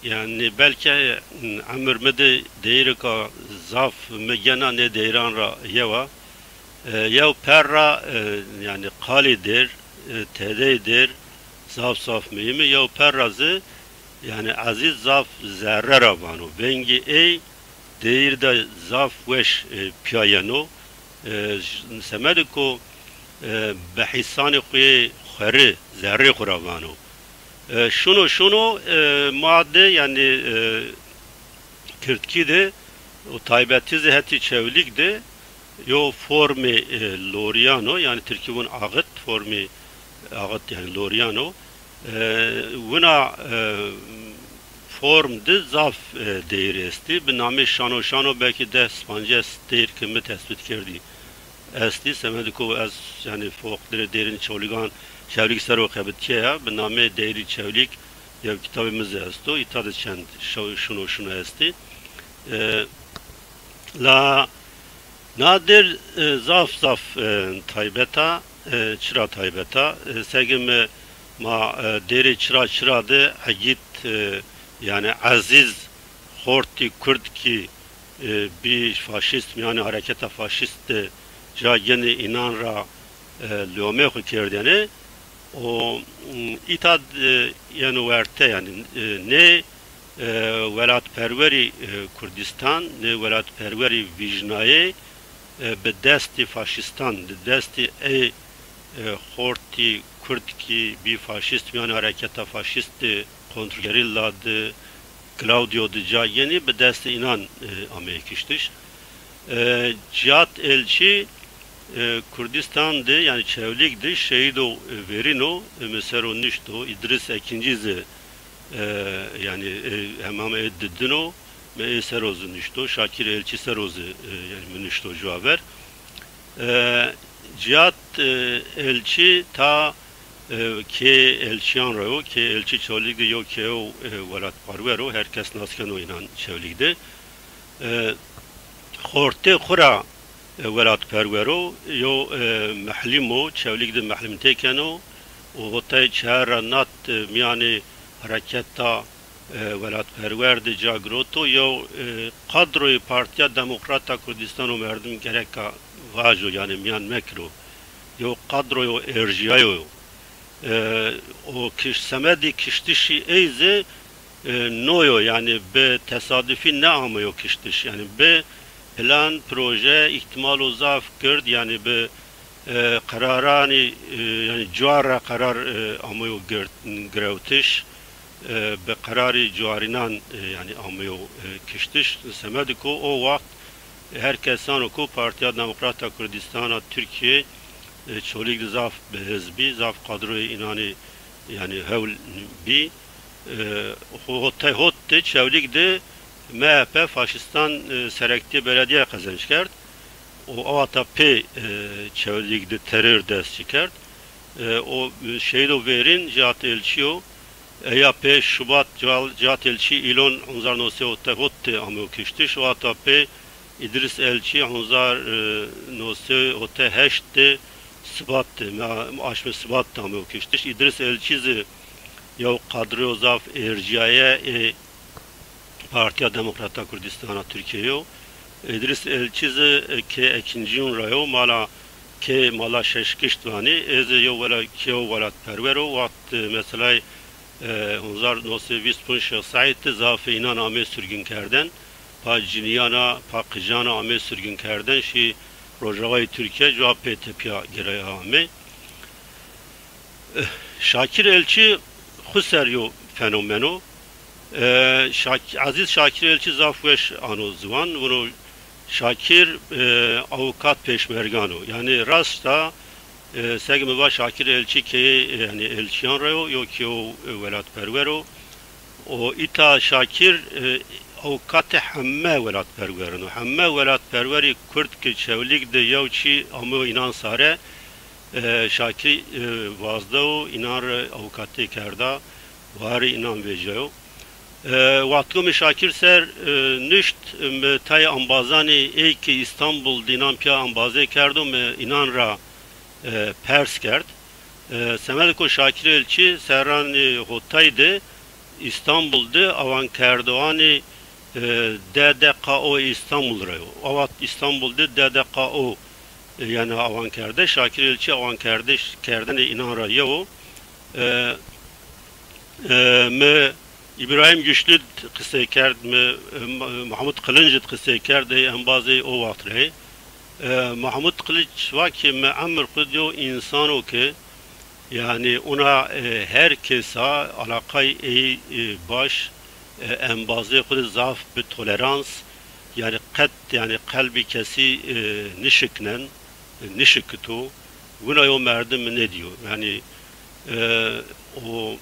yanî belke emir mi de deyirika zaf mi gena nê deyran ra yew a. E, yew perra, e, yanî qalî dêr, e, tedey dêr, zaf zaf muhîm î. Yew perra zî, yanî Ezîz zaf zerre ra vano. Vengî ey deyîr de zaf weş, e, pîya yeno. E, ş-, semedê ku, e, bi hîsanê xo yê xwerî, zerrê xo ra vano. E, şuno, şuno, e, ma de, yanî, e, kirdkî de û taybetî zî hetî Çewlîg de yo formê, e, lorîyan o, yanî tirkî vûn axit, formê axit, yanî lorîyan o. E, wina, e, form de zaf, e, deyîr estî. Bi namê şano şano belkî des pancês deyîr ke mi tespît kerdî. estî. Semedê ku ez, yanî, foqdire dêrên Çewlîgan, Çewlîg ser o xebitîye ya, bi namê Deyrî Çewlîg yew kitabê mi zî esto. Îta de çend şo-, şuno şuno estî. E, la na dêr, e, zaf zaf, e, taybet a, e, çira taybet a. E, seke mi ma, e, dêrê çira çira de egît, e, yanî ezîz xortî kurd kî, e, bî faşîst, mîyanê hareketa faşîst de ca genê înan ra, e, lomê xwu kerdêne. O, m, îta, e, yeno werte, yanî, e, nê, e, welatperwerî, e, Kurdîstan, nê welatperwerî vîjnayê, e, bi destî faşîstan, bi destî ey, e, xortî kurd kî bî faşîst, mîyanê hareketa faşîst de, kontrgerîlla de, Claudio de ca genî, bi destê înan, e, ameyê kiştiş. E, Cihat Elçî, e, Kurdîstan de, yanî Çewlîg de şehîdo, e, verîn o, e, mi ser o nişto, Îdris Ekîncî zî, e, yanî, e, hema mi ê didin o, mi ê ser o zî nişto, Şakir Elçî ser o zî, e, yanî mi nişto ju aver. E, Cihat, e, Elçî ta, e, kê Elçîyan ra yo, kê Elçî Çewlîg de yo, kê o, e, welatperwer o, her kes nas keno înan Çewlîg de. E, xortê xwu ra, e, welatperwer o, yo, e, mehlîm o, Çewlîg de mehlîmtê keno û hotay çehar ra nat, e, mîyanê hareketa, e, welatperwer de ca giroto, yo, e, kadroyê Partîya Demokrat a Kurdîstan o, merdim gereka vajo, yanî mîyan mekiro. Yo kadroyo erjîyayo yo. E, o kiş-, semedê kiştişî ey zî, e, no yo, yanî bi tesadufî nêameyo kiştiş. Yanî bi plan, proje, îhtîmalo zaf gird, yanî bi, e, qeraranî, e, yanî cuar ra qerar, e, ameyo gird, girewtiş, e, bi qerarî cuarînan, e, yanî ameyo, e, kiştiş. Semedê ku o waxt her kes zano ku Partîya Demokrat a Kurdîstan a Tirkîye, e, Çewlîg de zaf bi hez bî, zaf kadroyê înanî, yanî hewl bî. E, ho-, hotay hot de Çewlîg de M H P faşîstan, e, serektîyê beledîye qezenc kerd. Û awata pê, e, Çewlîg de teror dest ci kerd. E, o, e, şehîdo verîn Cihat Elçî yo. Eya pê Şubat, Ciha-, Cihat Elçî îlon hezar no sey hotay hot de ameyo kiştiş. Awata pê Îdris Elçî hezar, e, no sey hotay heşt de Sibat de, me-, aşmê Sibat de ameyo kiştiş. Îdris Elçî zî yew kadroyo zaf ercîyaye ê Partîya Demokrat a Kurdîstan a Tirkîye yo. Îdris Elçî zî, e, kê Ekîncîyûn ra yo, mala kê Mala Şeşkişt vanî. Ê zî yew wela-, kê yew welatperwer o. Waxt, e, meselay, e, hezar no sey vîst pûnc Şêx Seîd de zafê înan amê surgin kerden. Pa cinîyan a, pa qijan a amê surgin kerden, şî rojavayê Tirkîye, cuwa pê tepîya giraya amê. Şakir Elçî xwu ser yo fenomen o. E, Şak-, Ezîz Şakir Elçî zaf weş ano ziwan. Vûno Şakir, e, awukat pêşmergan o. Yanî rast a, e, seke mi va Şakir Elçî keyê, e, yanî elçîyan ra yo, yo kê o, e, welatperwer o. O îta Şakir, e, awukatê heme welatperwerin o. Heme welatperwerî kurd ke Çewlîg de yew çî ameyo înan sare, e, Şakir, e, vazdewo înan rê awukatê kerda, warê înan vecîyayo. E, wextiko mi Şakir ser, e, nuşt, mi tayê embazanê ey ke Îstanbul de înan pîya embazê kerdo, mi înan ra, e, pers kerd. E, semedê ku Şakir Elçî serranê hotay de Îstanbul de awankerdoxanê, e, D D K O Îstanbul ra yo. Awa Îstanbul de D D K O, e, yanî awankerde, Şakir Elçî awankerdiş kerdenê înan ra yew o. E, e, mi Îbrahîm Güçlü d qisey kerd, mi, e, Ma-, Mahmut Kılınç d qisey kerd, ey embazê o waxt rê. E, Mahmut Kılınç va ki mi emir xwu d yo însan o ke, yanî, ona, e, her kesa alaqay ey, e, baş, e, embazê xwu de zaf bi tolerans, yanî qet, yanî qelbî kesî, e, nişiknen, e, nişikito. Wina yo merdim mi nêdîyo. Yanî, e, o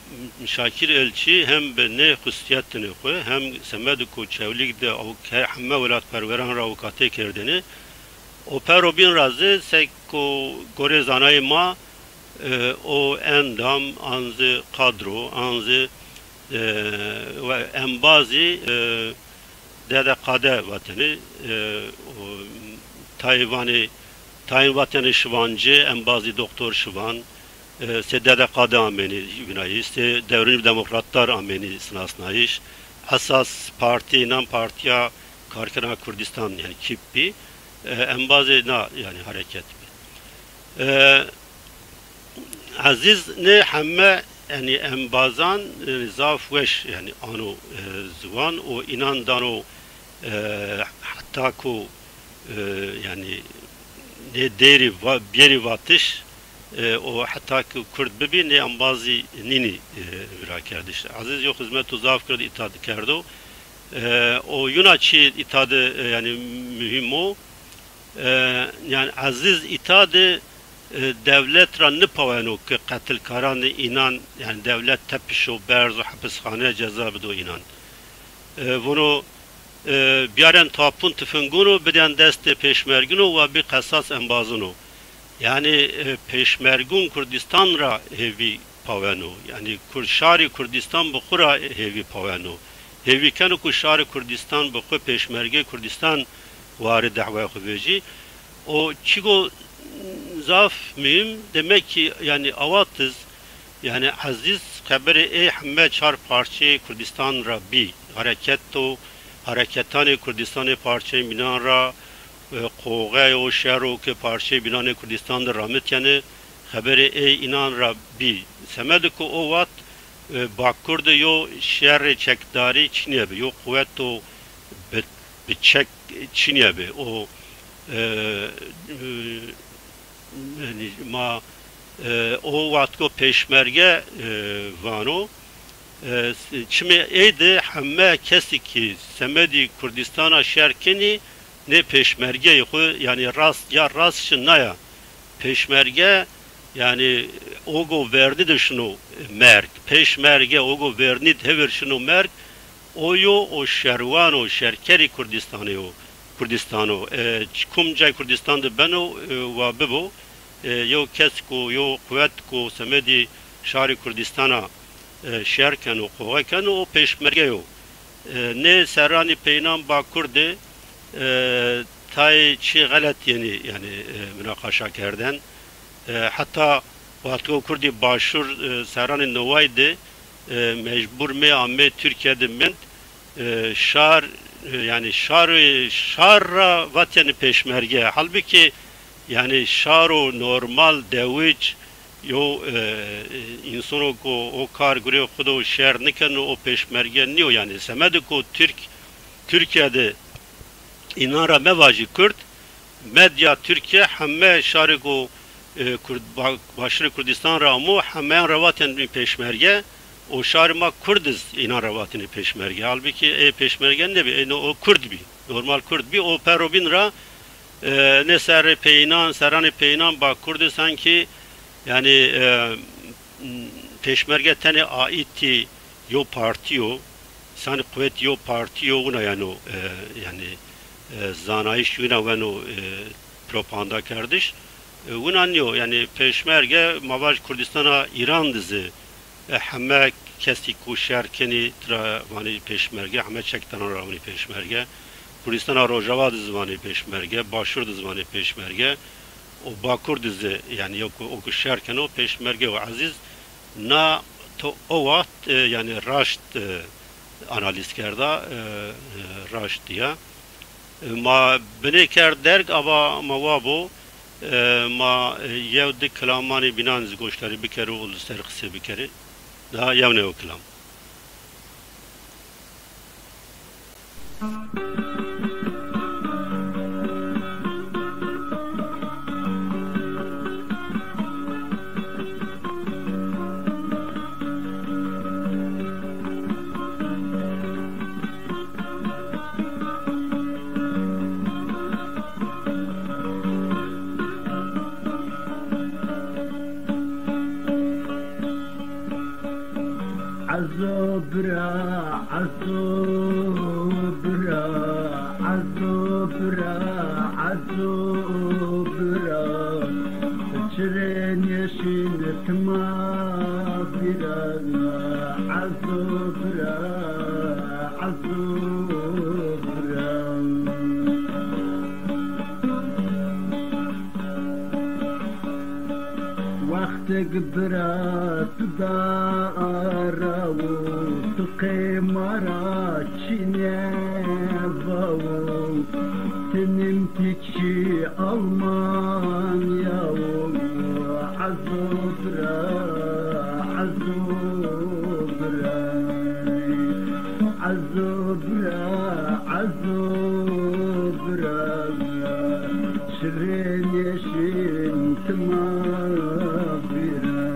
Şakir Elçî hem bi nê xusîyetinê xwu hem semedê ku Çewlîg de aw-, he-, heme welatperweran ra awukatê kerdêne, O pero bîn ra zî seko gorê zanayê ma, e, o endam, an zî kadro, an zî, e, we embazî, e, D D K D vatenê, e, o tayê vanê, tayên vatenê şivancî, embazî doktor şivan, e, sê D D K D amenî vînayîş, sê Dewrîm Demokratlar amenî sinasnayîş. Esas partî înan Partîya Karkerên Kurdistan, yanî KİP bî. E, embazê na, yanî hareket bî. E, Ezîz nê heme, yanî embazan, yanî zaf weş, yanî ano, e, ziwan û înan dano, e, heta ku, e, yanî nê dêrî va-, bêrî vatiş, e, û heta ku Kurd bibî, nê embazî nînî, e, vîrakerdiş. Ezîz yo xizmeto zaf gird îta di kerdo. E, o yuna çî îta di, e, yanî muhîm o. E, yanî Ezîz îta di, e, dewlet ra nipaweno ke qetilkaranê înan, yanî dewlet tepişo berzo hepisxane ceza bido înan. E, vono, e, biyaren tapun tifingûn û bidên destê pêşmergûn û wa bî qesas embazûn o. Yanî, e, pêşmergûn Kurdistan ra hêvî paweno. Yanî Kurd, şarê Kurdistan bi xwu ra hêvî paweno. Hêvî keno ku şarê Kurdistan bi xwu, pêşmergê Kurdistan warê dehwaya xwu vejî. O çîko zaf muhîm, demek ki, yanî awa tiz, yanî Ezîz xeberê ê heme çar parçeyê Kurdistan ra bî. Hareket û hareketanê Kurdistanê parçeyê bînan ra, e, qoxey û şer û ke parçeyê bînanê Kurdistan de ramit kenê, xeberê ê înan ra bî. Semedê ku o wext, e, Bakur de yo şerê çekdarî çinîye bi, yo quweto bi, bi çek çinîye bi. O, e, e, yanî ma, e, o wext ku pêşmerge, e, vano, e, çimê ê de heme kesî ki semedî Kurdistana şer kenî, nê pêşmergeyê xwu, yanî rast ya rast şi naya. Pêşmerge, yanî ogo vernî de şino merg. Pêşmerge ogo vernî de hevir şino merg. O yo o şerwan o, şerkerî Kurdistanê yo. Kurdistan o. E, ç-, kum cay Kurdistan de beno, e, wa bibo. E, yo kes ku, yo quwet ku semedî şarê Kurdistana, e, şer keno, qoxe keno, o pêşmerge yo. E, nê serranî peynan Bakur de, e, tayê çî xelet yenî, yanî, e, munaqaşa kerden. E, heta wexto kurdî Başûr, e, serranê neway de, e, mecbur mê amê Tirkîye de mend, e, şar, e, yanî şar, şar ra vat yanî pêşmerge. Halbukî yanî şaro normal dewic yo, e, e, însono ku o kar gurê xwu do şer nikeno, o pêşmerge nîyo yanî. Semedê ku Tirk, Tirkîye de înan ra mevajî Kurd, medya Tirkîye heme şarê ku, e, Kurd, Ba-, Başûrê Kurdistan ra amo, hemeyan ra vatên pêşmerge, o şarê ma Kurd iz înan ra vatinê pêşmerge. Halbukî ê pêşmerge nêbî, ê no o Kurd bî. Normal Kurd bî, o pero bîn ra, e, nê serrê peyînan, serranê peyînan Bakur de sankî, yanî, e, pêşmerge tenê aîtî yo partî yo, sanî quwetî yo partî yo, wina yeno, e, yanî, e, zanayîş wina weno, e, propaganda kerdiş. E, wina nîyo, yanî pêşmerge ma vaj Kurdistana Îran de zî, e, heme kesî ku şer kenî tira vanî pêşmerge, heme çekdaran ra vanî pêşmerge. Kurdistana Rojava de zî vanî pêşmerge, Başûr de zî vanî pêşmerge. O Bakur de zî, yanî yo ku, o ku şer keno pêşmerge o. Ezîz na to o wext, e, yanî raşt, e, analîz kerda, e, e, raşt dîya. E, ma binê kerd derg, ava ma wa bo, e, ma, e, yew di kilamanê bînan zî goşdarî bikero û li ser qisê bikerê. Daha yew newe kilam. Ezo bira, ezo bira, ezo bira, Ezo bira, çirê nêşîn tima vîra. Ezo bira, ezo bira. Wextêk bira tu da ara û tu qê ma ra çîne vawo. Tinim ti çî Almanya wo. Ezo bira, ezo bira. Ezo bira, ezo bira. Şirên yeşîn tima vîra.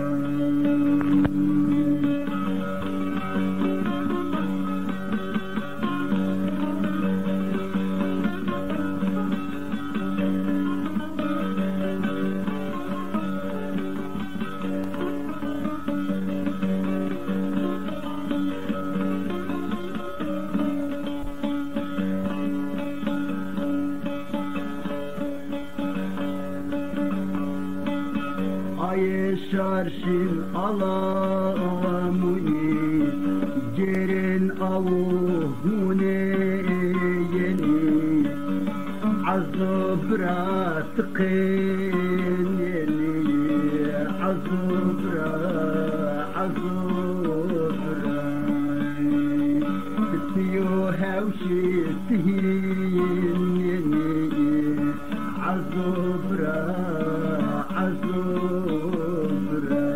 Ayê şar şîn ala mûnî, gêrên awo hûnê yenî. Ezo bira ti qên yenî, ezo bira, ezo bira. Ti yo hewşî ti hîn yenî. Ezo bira, ezo bira.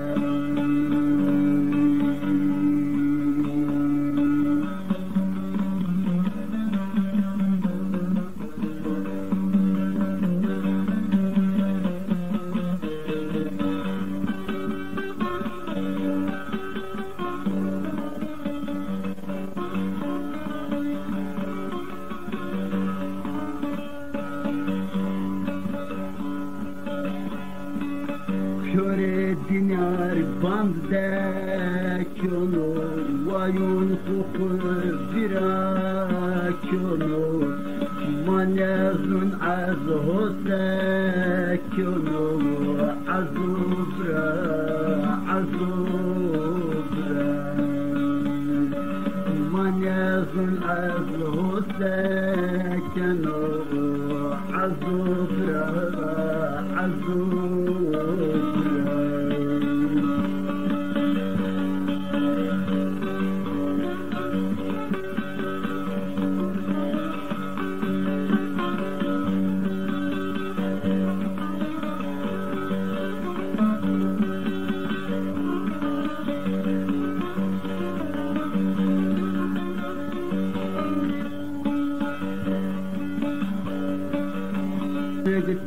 Kore dinyar band de kyono, wayun xu xu vira kyono. Ma nezun ez hose kyono, ezo bira, ezo bira. Ma nezun ez hose keno, ezo bira, ezo bira.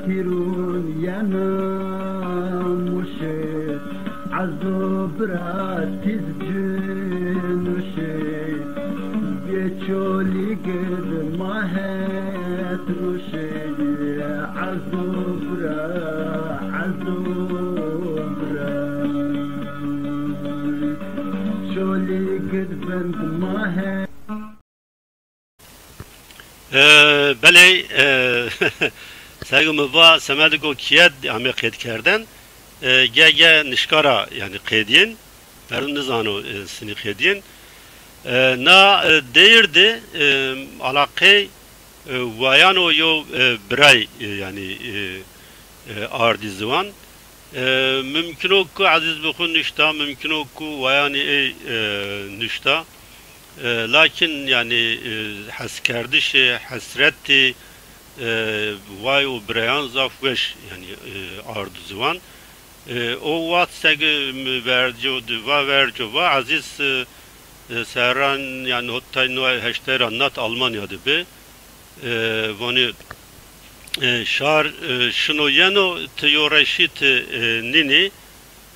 Tîrûn yena muşit, ezo bira tîz cinuşit. Bê çolî gid ma het ruşit, ezo bira, ezo bira. Çolî gid vind ma het. E, belê, e, sego mi va, semediko kiyed ame qeyd kerden, e, ge, ge nişka ra, yanî qeydîyên, verun nizano, e, sinî qeydîyên. E, na, e, deyir de, e, alaqey, e, wayano yo, e, biray, e, yanî, e, e, ardî ziwan. E, mumkin o ku Ezîz bi xwu nuşta, mumkin o ku wayanî ey, e, nuşta. E, lakin, yanî, e, heskerdişê, hesretî, e, way û bireyan zaf weş, yanî, e, ardu ziwan. E, o waxt segi mi verco di va, verco va, Ezîz, e, e, serran, yanî, hotay no heştay ra nat Almanya di bi. E, vanî, e, şar, e, şino yeno, ti yo reşî ti, e, nînî.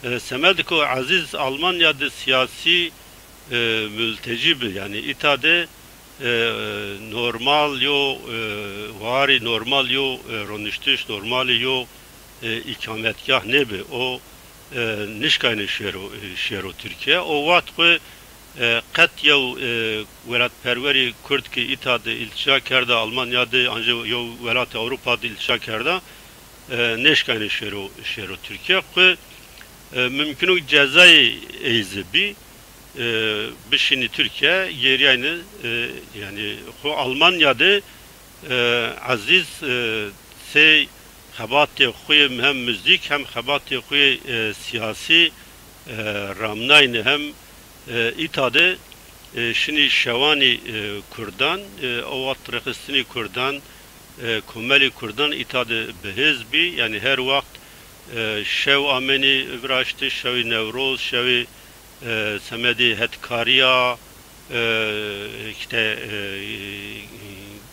E, semediko Ezîz Almanya de sîyasî, e, multecî bi. Yanî îta de, e, normal yo, e, warî normal yo, e, roniştiş, normalî yo, e, îkametgah nêbi. O, e, nişkayne şêro, e, şêro Tirkîye. O waxt xwu E, qet yew, e, welatperwerî Kurd ki îta de îltîca kerda, Almanya de, ancî yew welatê Ewropa de îltîca kerda, e, nêşkayne şêro, şêro Tirkîya. Xwu, e, mumkun o cezayê ey zî bî, e, bişînî Tirkîya, gêrîyayne, e, yanî xwu Almanya de, e, Ezîz, e, sey xebatê xwu yê hem muzîk hem xebatê xwu yê, e, sîyasî, e, ramnayne hem, e, îta de, e, şinî şewanî, e, kurdan, e, o wext rêxistinî kurdan, e, komelî kurdan îta de bi hêz bî. Yanî her wext, e, şew amenî viraştiş, şewî Newroz, şewî, e, semedî hetkarîya, e, îşte, e,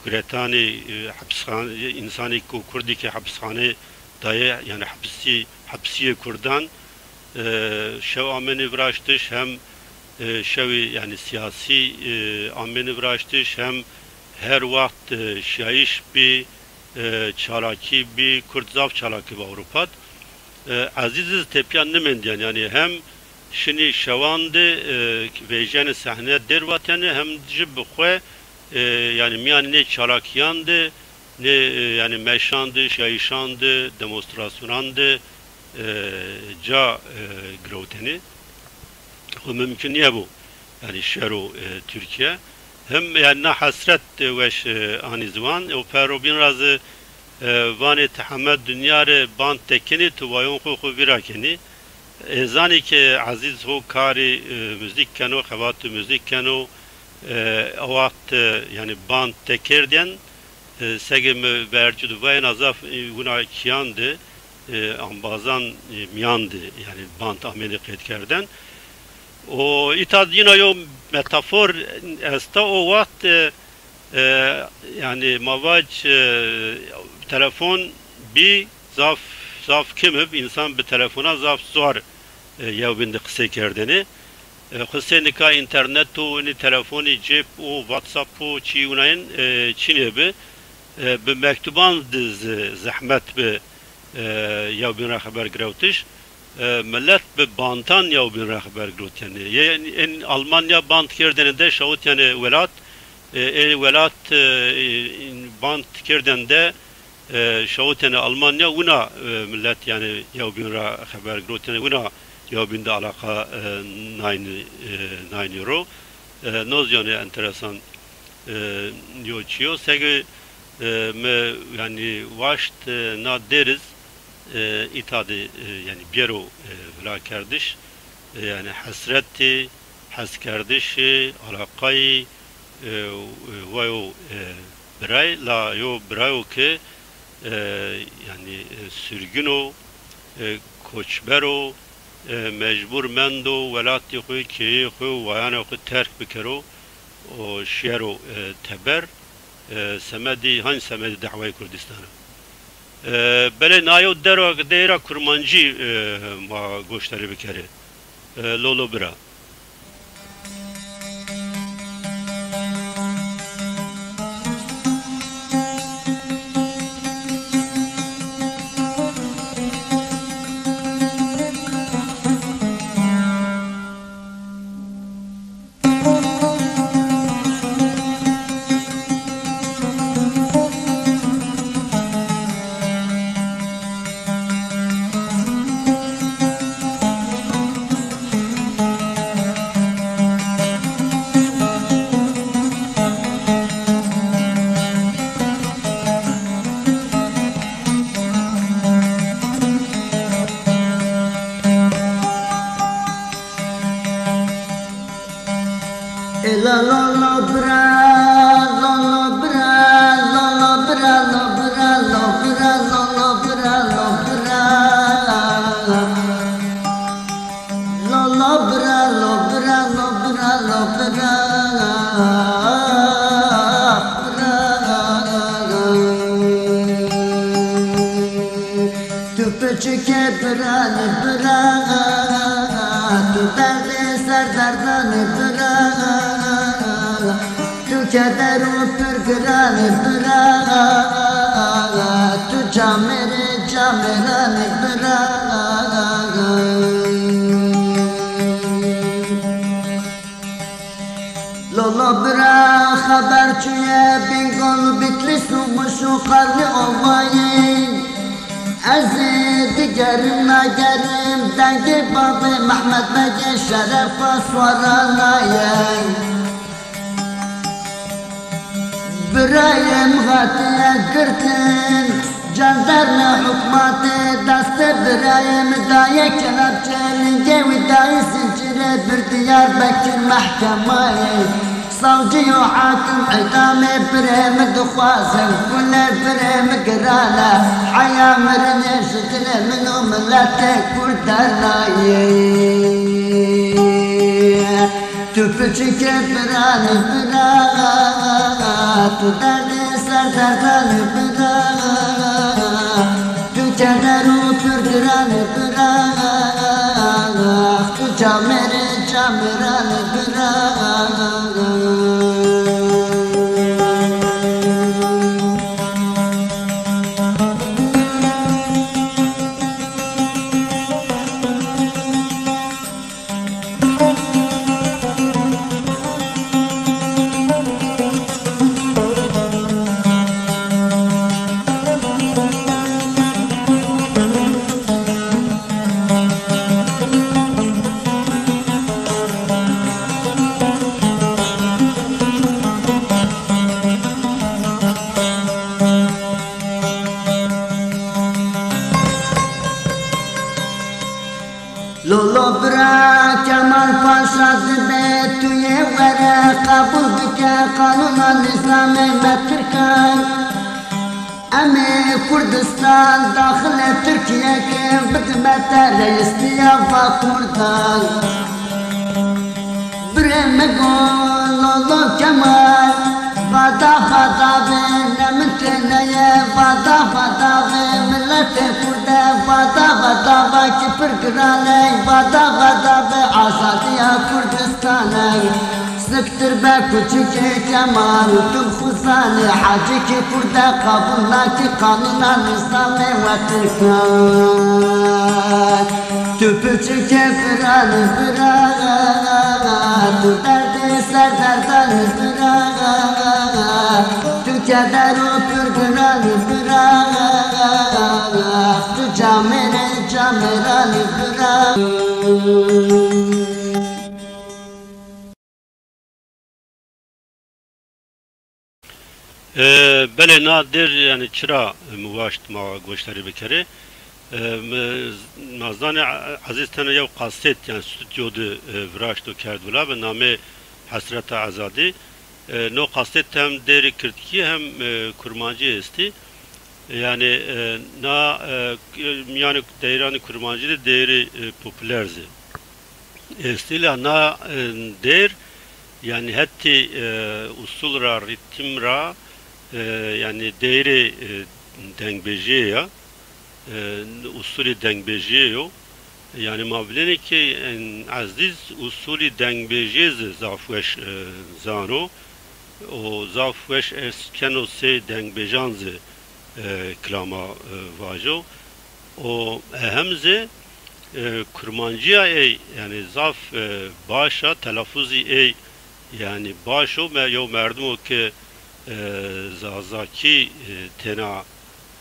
guretanî, e, hepsxan-, însanî ku kurdî ke hepsxane daye, yanî hepsî, hepsîyê kurdan, e, şew amenî viraştiş, hem, e, şewî, yanî sîyasî, e, amenî viraştiş, hem her wext, e, şiyayîş bî, e, çalakî bî, kurd zaf çalakî bi Ewropa d. E, Ezîz zî tepîya nimendîyen, yanî hem şinî şewan de, e, vejîyenê sehne dêr vatîyenê, hem jî bi xwu, e, yanî mîyanê nê çalakîyan de, nê, e, yanî meşan de, şiyayîşan de, demonstrasyonan de, e, ca, e, girewtenê. Xwu mumkun nîyebo, yanî şero, e, Tirkîya. Hem, yanî, na hesret, e, weş, e, anî ziwan. O perro bîn ra zî, e, vanê ti heme dinya rê band tekenî, ti wayon xwu xwu vîra kenî. Ê zanî ke Ezîz ho karî, e, muzîk keno, xebatê muzîk keno, e, o wext, e, yanî band tekerdên, e, seke mi vercu de vayena zaf, e, wina kîyan de, e, embazan, e, mîyan de, yanî band amênê qeydkerden. O îta yîna yo metafor esta, o wext, e, e, yanî ma vac, e, telefon bî zaf, zaf kim ib, însan bi telefona zaf zor, e, yewbîn de qisey kerdêne. E, xwu sey nika înternet o, inî telefonî cêb o, WhatsApp o, çî winayin, e, çinê bi. E, bi mektuban de zi-, zehmet bi, e, yewbîn ra xeber girewtiş. E, milet bi bantan yewbîn ra xeber girewtîyenê. Yê in Almanya band kerdêne de şawitîyenê welat. E, ê welat, e, in band kerdên de, e, şawitêne Almanya, wina, e, milet, yanî, yewbîn ra xeber girotêne, wina yewbîn de alaqa, e, naynî, e, naynî ro. E, no zî yanî enteresan, e, yo çî yo. Seke, e, mi, yanî, waşt, e, na dêriz, e, îta de, e, yanî, bêro, e, vilakerdiş, e, yanî, hesretî, heskerdişî, alaqayî, e, e, wa yo, e, biray, la yo birayo ke, e, yanî, e, surgin o, e, koçber o, e, mecbur mendo welatê xwu, keyê xwu, wayanê xwu terk bikero û şiyero, e, teber, e, semedî, hanî semedî dehwayê Kurdîstan a. E, belê na yew dero ke dey ra kurmancî, e, ma goşdarî bikerê. E, lolo bira. Tu piçike biranî bira, tu derdê ser derdanî bira, tu keder û pirgiranî bira, tu camêrê camêranî bira. Berçûye Bîngol, Bitlîs û Muş û Qarnî Ovayî. Ez ê digerim nagerim dengê babê Mehmed Begê şerefa suaranayê. Birayê mi hatiye girtin, jandarmê hukmatê destê birayê mi daye kelepçe, lingê wî dayî zincîrê, bir Diyarbekir mehkemayê. Savcî û hakim îdamê birê mi dixwazin, gulê birê mi giran e, heya mirinê ji dilê min û miletê kurd dernayê. Tu piçikê piranî bira, tu derdê ser derdanî bira, tu keder û pirdiranî bira, tu camêrê camêranî bira. Lolo bira Kemal Paşa dibe tu yê were qebul bike qanûna nîzamê me tirkan. Em ê Kurdistan daxilê Tirkîye ke bidime te reîstîya va kurdan. Birê mi go Lolo Kemal, vada vada be, ne min têne ye, vada vada be, miletê kurde, vada vada va ki pir giran ey, vada vada be, azadîya Kurdistan ey. Siktir be kuçikê Kemal, tu xwu zanî, hecî ki kurde qebul nakî, qanûna nîzamê we tirkan. Tu piçikê piranî bira, tu derdê ser derdanî bira, tu keder û pirdiranî bira, tu camêrê camêranî bira. E, belê, na dêr, yanî, çira mi waşt ma goşdarî bikerê? E, mi, ma zanê Ezîz tena yew kasêt, yanî, stûdyo de, e, viraşt û kerd wila, bi namê Hesreta Ezadî. E, no kasêt hem dêrî kirdkî hem, e, kurmancî estî. Yanî, e, na, e, mîyanê deyranê kurmancî de dêrî, e, populer zî estî la na, e, dêr, yanî hetê, e, usul ra, rîtim ra, e, yanî deyrê, e, dengbêjiyê ya, e, usulê dengbêjiyê yo. Yanî ma vînenê ke, e, Ezîz usulê dengbêjiyê zî zaf weş, e, zano. O zaf weş eskeno sey dengbêjan zî, e, kilama, e, vajo. O ehem zî, e, kurmancîya ey, yanî zaf, e, baş a, telafuzî ey, yanî baş o, me-, yew merdim o ke, e, zazakî, e, têna,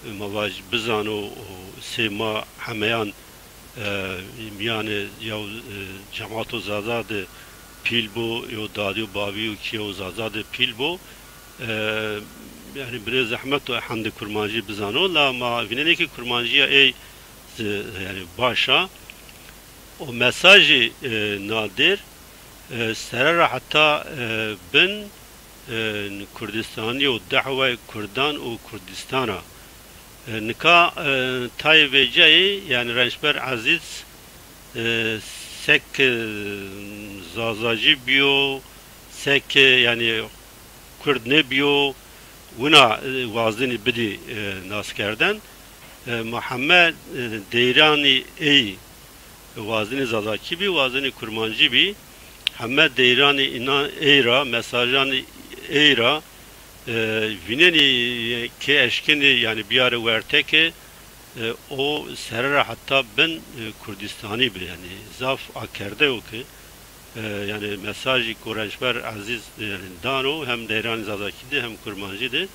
e, ma vaj bizano, o sey ma hemeyan, e, mîyanê yew, e, cemato zaza de pîl bo, yew dadî û babî û kî yew zaza de pîl bo. E, yanî binê zehmet o hendê kurmancî bizano, la ma vînenê ke kurmancîya ey zi-, yanî baş a. O mesajê, e, na dêr, e, sere ra heta, e, bin, e, Kurdistanî û dehwayê kurdan û Kurdistan a. E, nika, e, tayê vecîyayî, yanî Rençber Ezîz, e, seke zazacî bîyo, seke, yanî, kurd nêbîyo, wina, e, wazenî bidî, e, naskerden. E, ma heme, e, deyranî ey wazenî zazakî bî, wazenî kurmancî bî. Heme deyranî înan ey ra, mesajanî ey ra, e, vînenî ke eşkenî, yanî bîyarê werte ke, e, o sere ra heta bin, e, Kurdistanî bi, yanî zaf akerde yo ke, E, yanî mesajî ku Rençber Ezîz, e, yanî dano, hem deyranê Zazakî de hem Kurmancî de,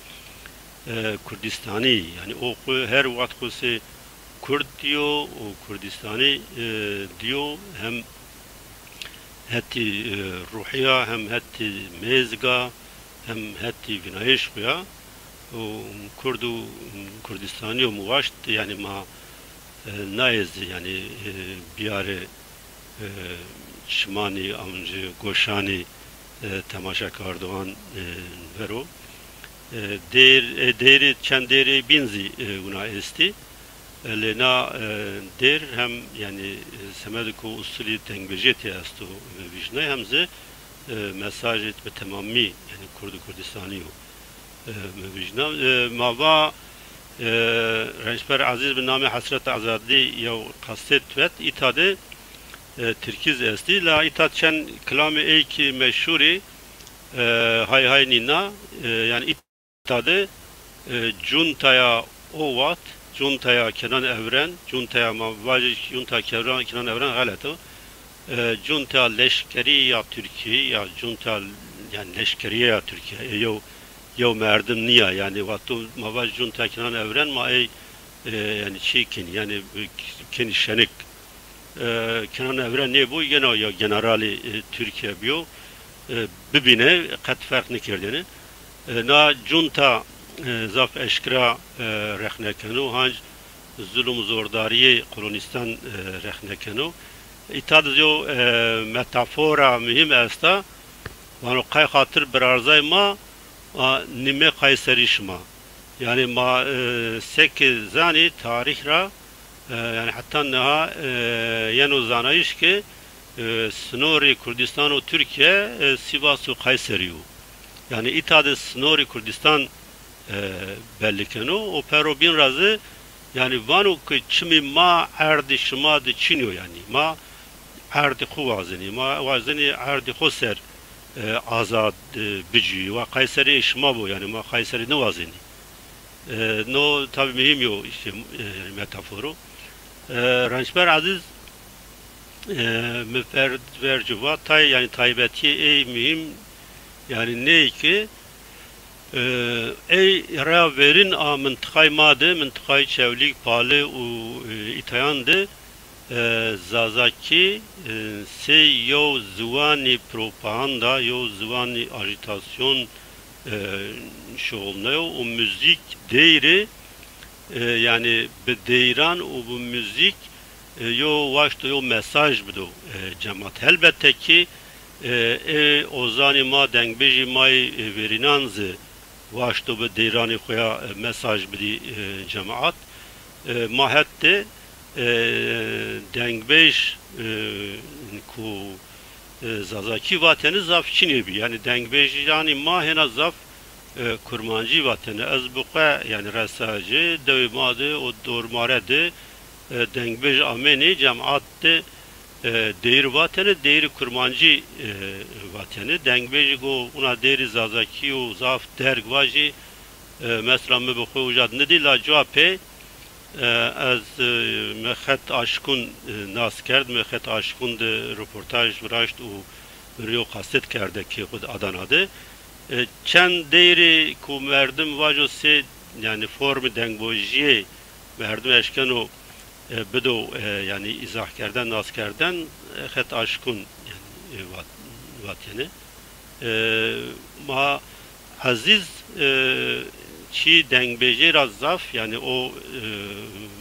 e, Kurdîstanî, yanî o xwu her wext xwu sê Kurd dîyo û Kurdîstanî, e, dîyo, hem hetî, e, ruhîya, hem hetî mêzga, hem hetî vînayîş xwu ya. Û Kurd û Kurdîstanî yo mi waşt, yanî ma, e, nayê zî, yanî, e, biyarê, e, çimanî, amci goşanî, e, temaşekardoxan, e, vero. E, dêr, e, dêrê, çend dêrê bîn zî, e, wina estî. E, lê na, e, dêr hem, yanî, e, semedê ku usulî dengbêjê tê esto, e, vîjnay hem zî, e, mesajê bi temamî, yanî Kurd û Kurdistanî yo, e, mi vîjna. E, ma va, e, Rençber Ezîz bi namê Hesret Azadî yew kaset vet, îta de, e, tirkî zî estî. La îta çend kilamê ey kî meşhûrî, e, hay hay nîna, e, yanî îta de, e, cuntaya o wext, cuntaya Kenan Evren, cuntaya ma vajî cunta Kenan, Kenan Evren xelet o. E, cunta leşkerî ya Tirkî, ya cunta, yanî leşkerîye ya Tirkîye, e, yew, yew merdim nîya, yanî wexto ma vaj cunta Kenan Evren ma ey, e, yanî çî kenî, yanî, e, kenî şenik. E, Kenan Evren nêbo, yena ya generalê, e, Tirkîye bîyo, e, bibîne, qet ferq nêkerdêne. E, na cunta, e, zaf eşkera, e, rexne keno, hanc zulm û zordarîyê kolonîstan, e, rexne keno. Îta de zî yew, e, metafora muhîm esta. Vano qey xatir birarzay ma, a, nîme Qayserî şima. Yanî ma, e, seke zanî tarîx ra, e, yanî heta niha, e, yeno zanayîş ke, e, sinorê Kurdîstan û Tirkîye, e, Sîvas û Qayserî yo. Yanî îta de sinorê Kurdîstan, e, bellî keno. O pero bîn ra zî, yanî vano ke çimî ma erdê şima de çin yo, yanî ma erdê xo wazenî, ma wazenî erdê xo ser, e, azad, e, bicîyî. Wa Qayserî ê şima bo, yanî ma Qayserî nêwazenî. E, no tabî muhîm yo, îşte, e, metaforo. E, Rençber Ezîz, e, mi ver, verci va tay, yanî taybetîyê ey muhîm, yanî ney ki, e, ey reya verîn a mintiqay ma de, mintiqay Çewlîg, Pali û, e, îtayan de, e, Zazakî, e, sey yew ziwanî propaganda, yew ziwanî ajîtasyon, e, şixulnayo û muzîk, deyre, e, yanî bi deyran û bi muzîk, e, yew waşto yew mesaj bido, e, cemat. Helbete kî, e, ê ozanê ma, dengbêjê ma yê, e, verînan zî waşto bi deyranê xo ya, e, mesaj bidî, e, cemat. E, ma het de, e, dengbêj, e, ku, e, Zazakî vatene zaf çinê bî. Yanî dengbêjanê ma hêna zaf, e, Kurmancî vatene. Ez bi xwe, yanî resa ci, dewê ma de û dormare de, e, dengbêj amênê, cemat de, e, deyr vatene, deyr Kurmancî, e, vatene. Dengbêjî go wina deyrê Zazakî yo zaf derg vajî, e, mesela mi bi xwe uca de nidî, la cuwa pê, e, ez, e, Mexet Aşkun, e, nas kerd. Mexet Aşkun de reportaj viraşt û mi rê yo kaset kerde kê xwu de Adana de. E, çend deyrê ku merdim vajo sê, yanî formê dengbêjîyê merdim eşkeno, e, bido, e, yanî îzahkerden, naskerden, e, Xet Aşkun, yanî, e, vat-, vatêne. E, ma Ezîz, e, çî dengbêjê ra zaf, yanî o, e,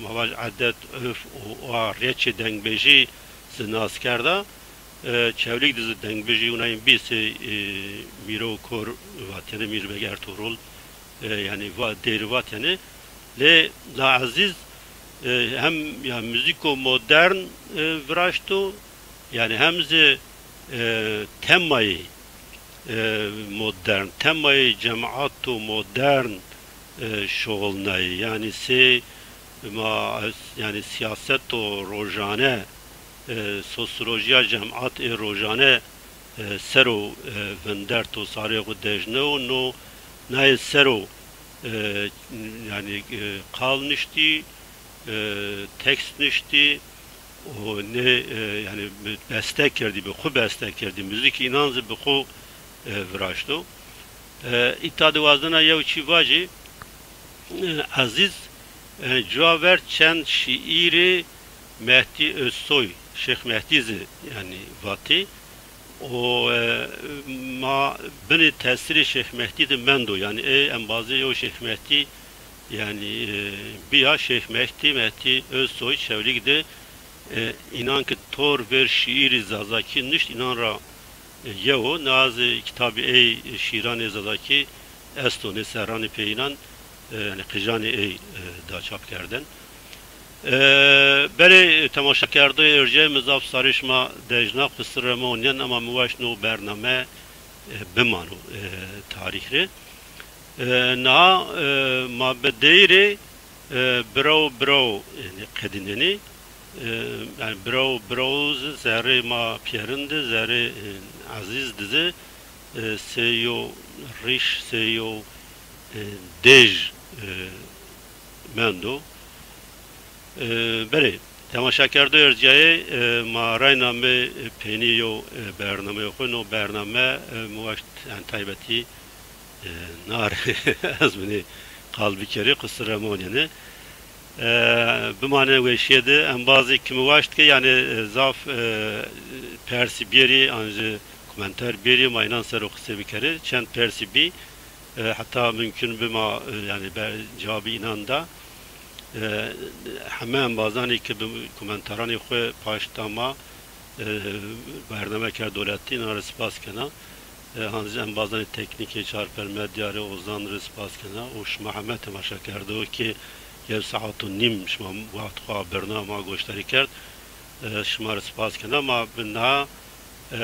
ma vaj edet, urf û, û a rêçê dengbêjî zî nas kerda. E, Çewlîg de zî dengbêjî winayîn bî sey, e, Mîro Kor vatêne, Mîr Beg Ertugrul, e, yanî va-, deyrî vatêne. Lê la Ezîz, e, hem ya muzîko modern, e, viraşto, yanî hem zî, e, temayê, e, modern, temayê cemato modern, e, şuxulnayê. Yanî sey ma, yanî siyaseto rojane, e, sosyolojîya cemat ê rojane, e, ser o, e, vinderto, sarê xwu dejneno, no nayê ser o, e, yanî, e, qal niştî, e, tekst niştî, û nê, e, yanî bi beste kerdî, bi xwu beste kerdî, muzîkê înan zî bi xwu, e, viraşto. E, îta de wazena yew çî vajî, e, Ezîz, e, cuwa ver çend şîîrê Mehdî Özsoy, Şêx Mehdî zî, yanî, vatî. Û, e, ma binê tesîrê Şêx Mehdî de mendo. Yanî ê embazê yew Şêx Mehdî, yanî, e, bîya Şêx Mehdî, Mehdî Özsoy Çewlîg de, e, înan ke tor ver şîîrî zazakî nuşt, înan ra, e, yew o. Na zî kitabê ey şîîranê zazakî esto, nê serranê pê înan, e, yanî qijanê ey, e, da çap kerden. E, berê temaşakerdoyê erjayê, mi zaf sarê şima dejna, qusir ra meonîyen, ama mi waşt no bername, e, bimano, e, tarîx rê. E, niha, e, ma bi deyîrê, e, birawo birawo, yanî, qedînenê. E, yanî birawo birawo zî zerrê ma pîyerin de, zerrê, e, Ezîz de zî, e, sey yo rîş, sey yo, e, dej, e, mendo. E, belê, temaşakerdoyê erjayê, e, ma rayna mi, e, peynî yo, e, bernameyê xwu. No bername, e, mi waşt en taybetî, e, nar ez binê qal bikerî, qusir ra meonîyenê. E, bimane weşîye de, embazê ke mi waşt ke, yanî, e, zaf, e, persî bîyerî, an jî komentar bîyerî, ma înan ser o qisey bikerê. Çend persî bî, e, heta mumkun bi ma, e, yanî be-, cewabî înan da. E, heme embazanê ke bi komentaranê xwu paşt da ma, e, bername kerd doletî, înan rê spas kena. E, an zî embazanê teknîkê Çarpel Medya rê, Ozan rê spas kena û şima heme temaşakerdoxê ke yew saet û nîm şima wext xwu abirna ma goşdarî kerd. E, şima rê spas kena. Ma bi na, e,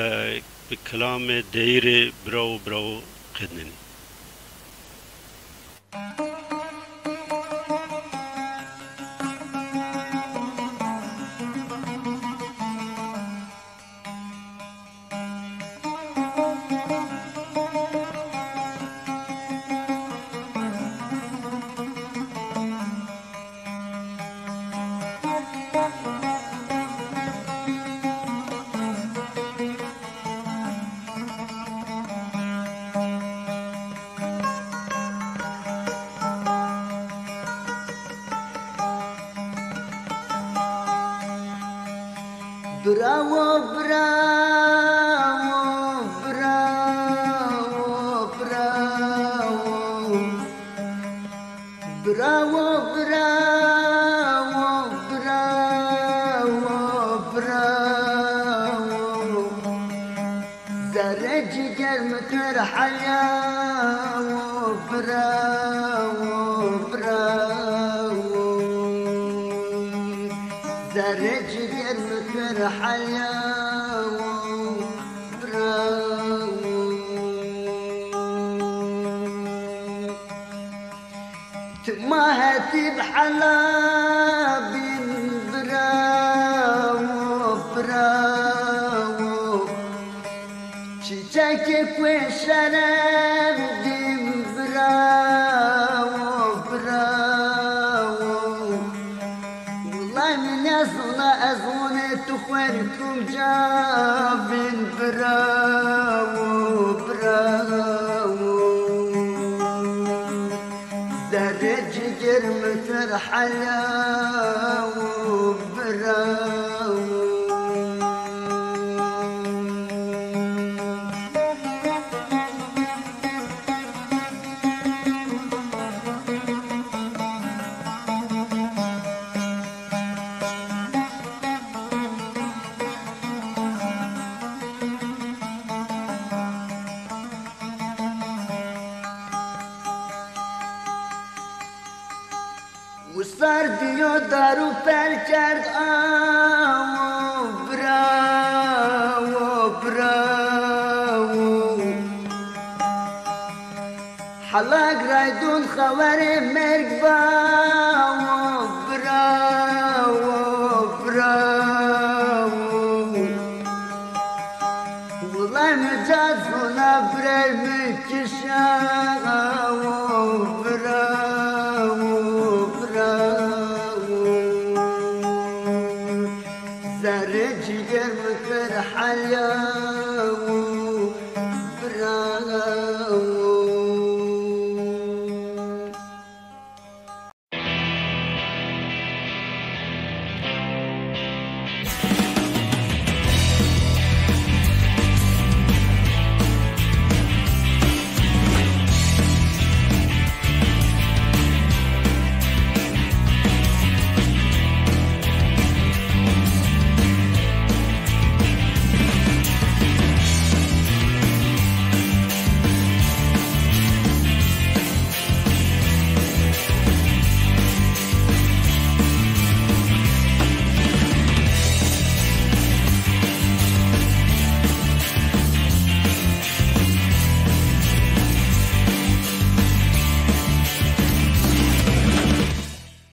bi kilamê deyîrê Birawo Birawo qednenî. Birawo, birawo, birawo, birawo. Birawo, birawo, birawo, birawo. Zerrê ciger mi to ra helya wo, birawo, birawo. Zerrê ciger mi to ra helya wo, birawo. Ti ma hetî bi hela bîn, birawo, birawo. Çîçekê kuê şeref dîn, birawo, birawo. Wulay mi nêzona ez onê tu xwer kum ca vîn, birawo, birawo. Zerrê ciger mi ser hela wo, birawo. Wisar diyo dar û pel kerd awo, birawo, birawo. Helag raydon xewerê merg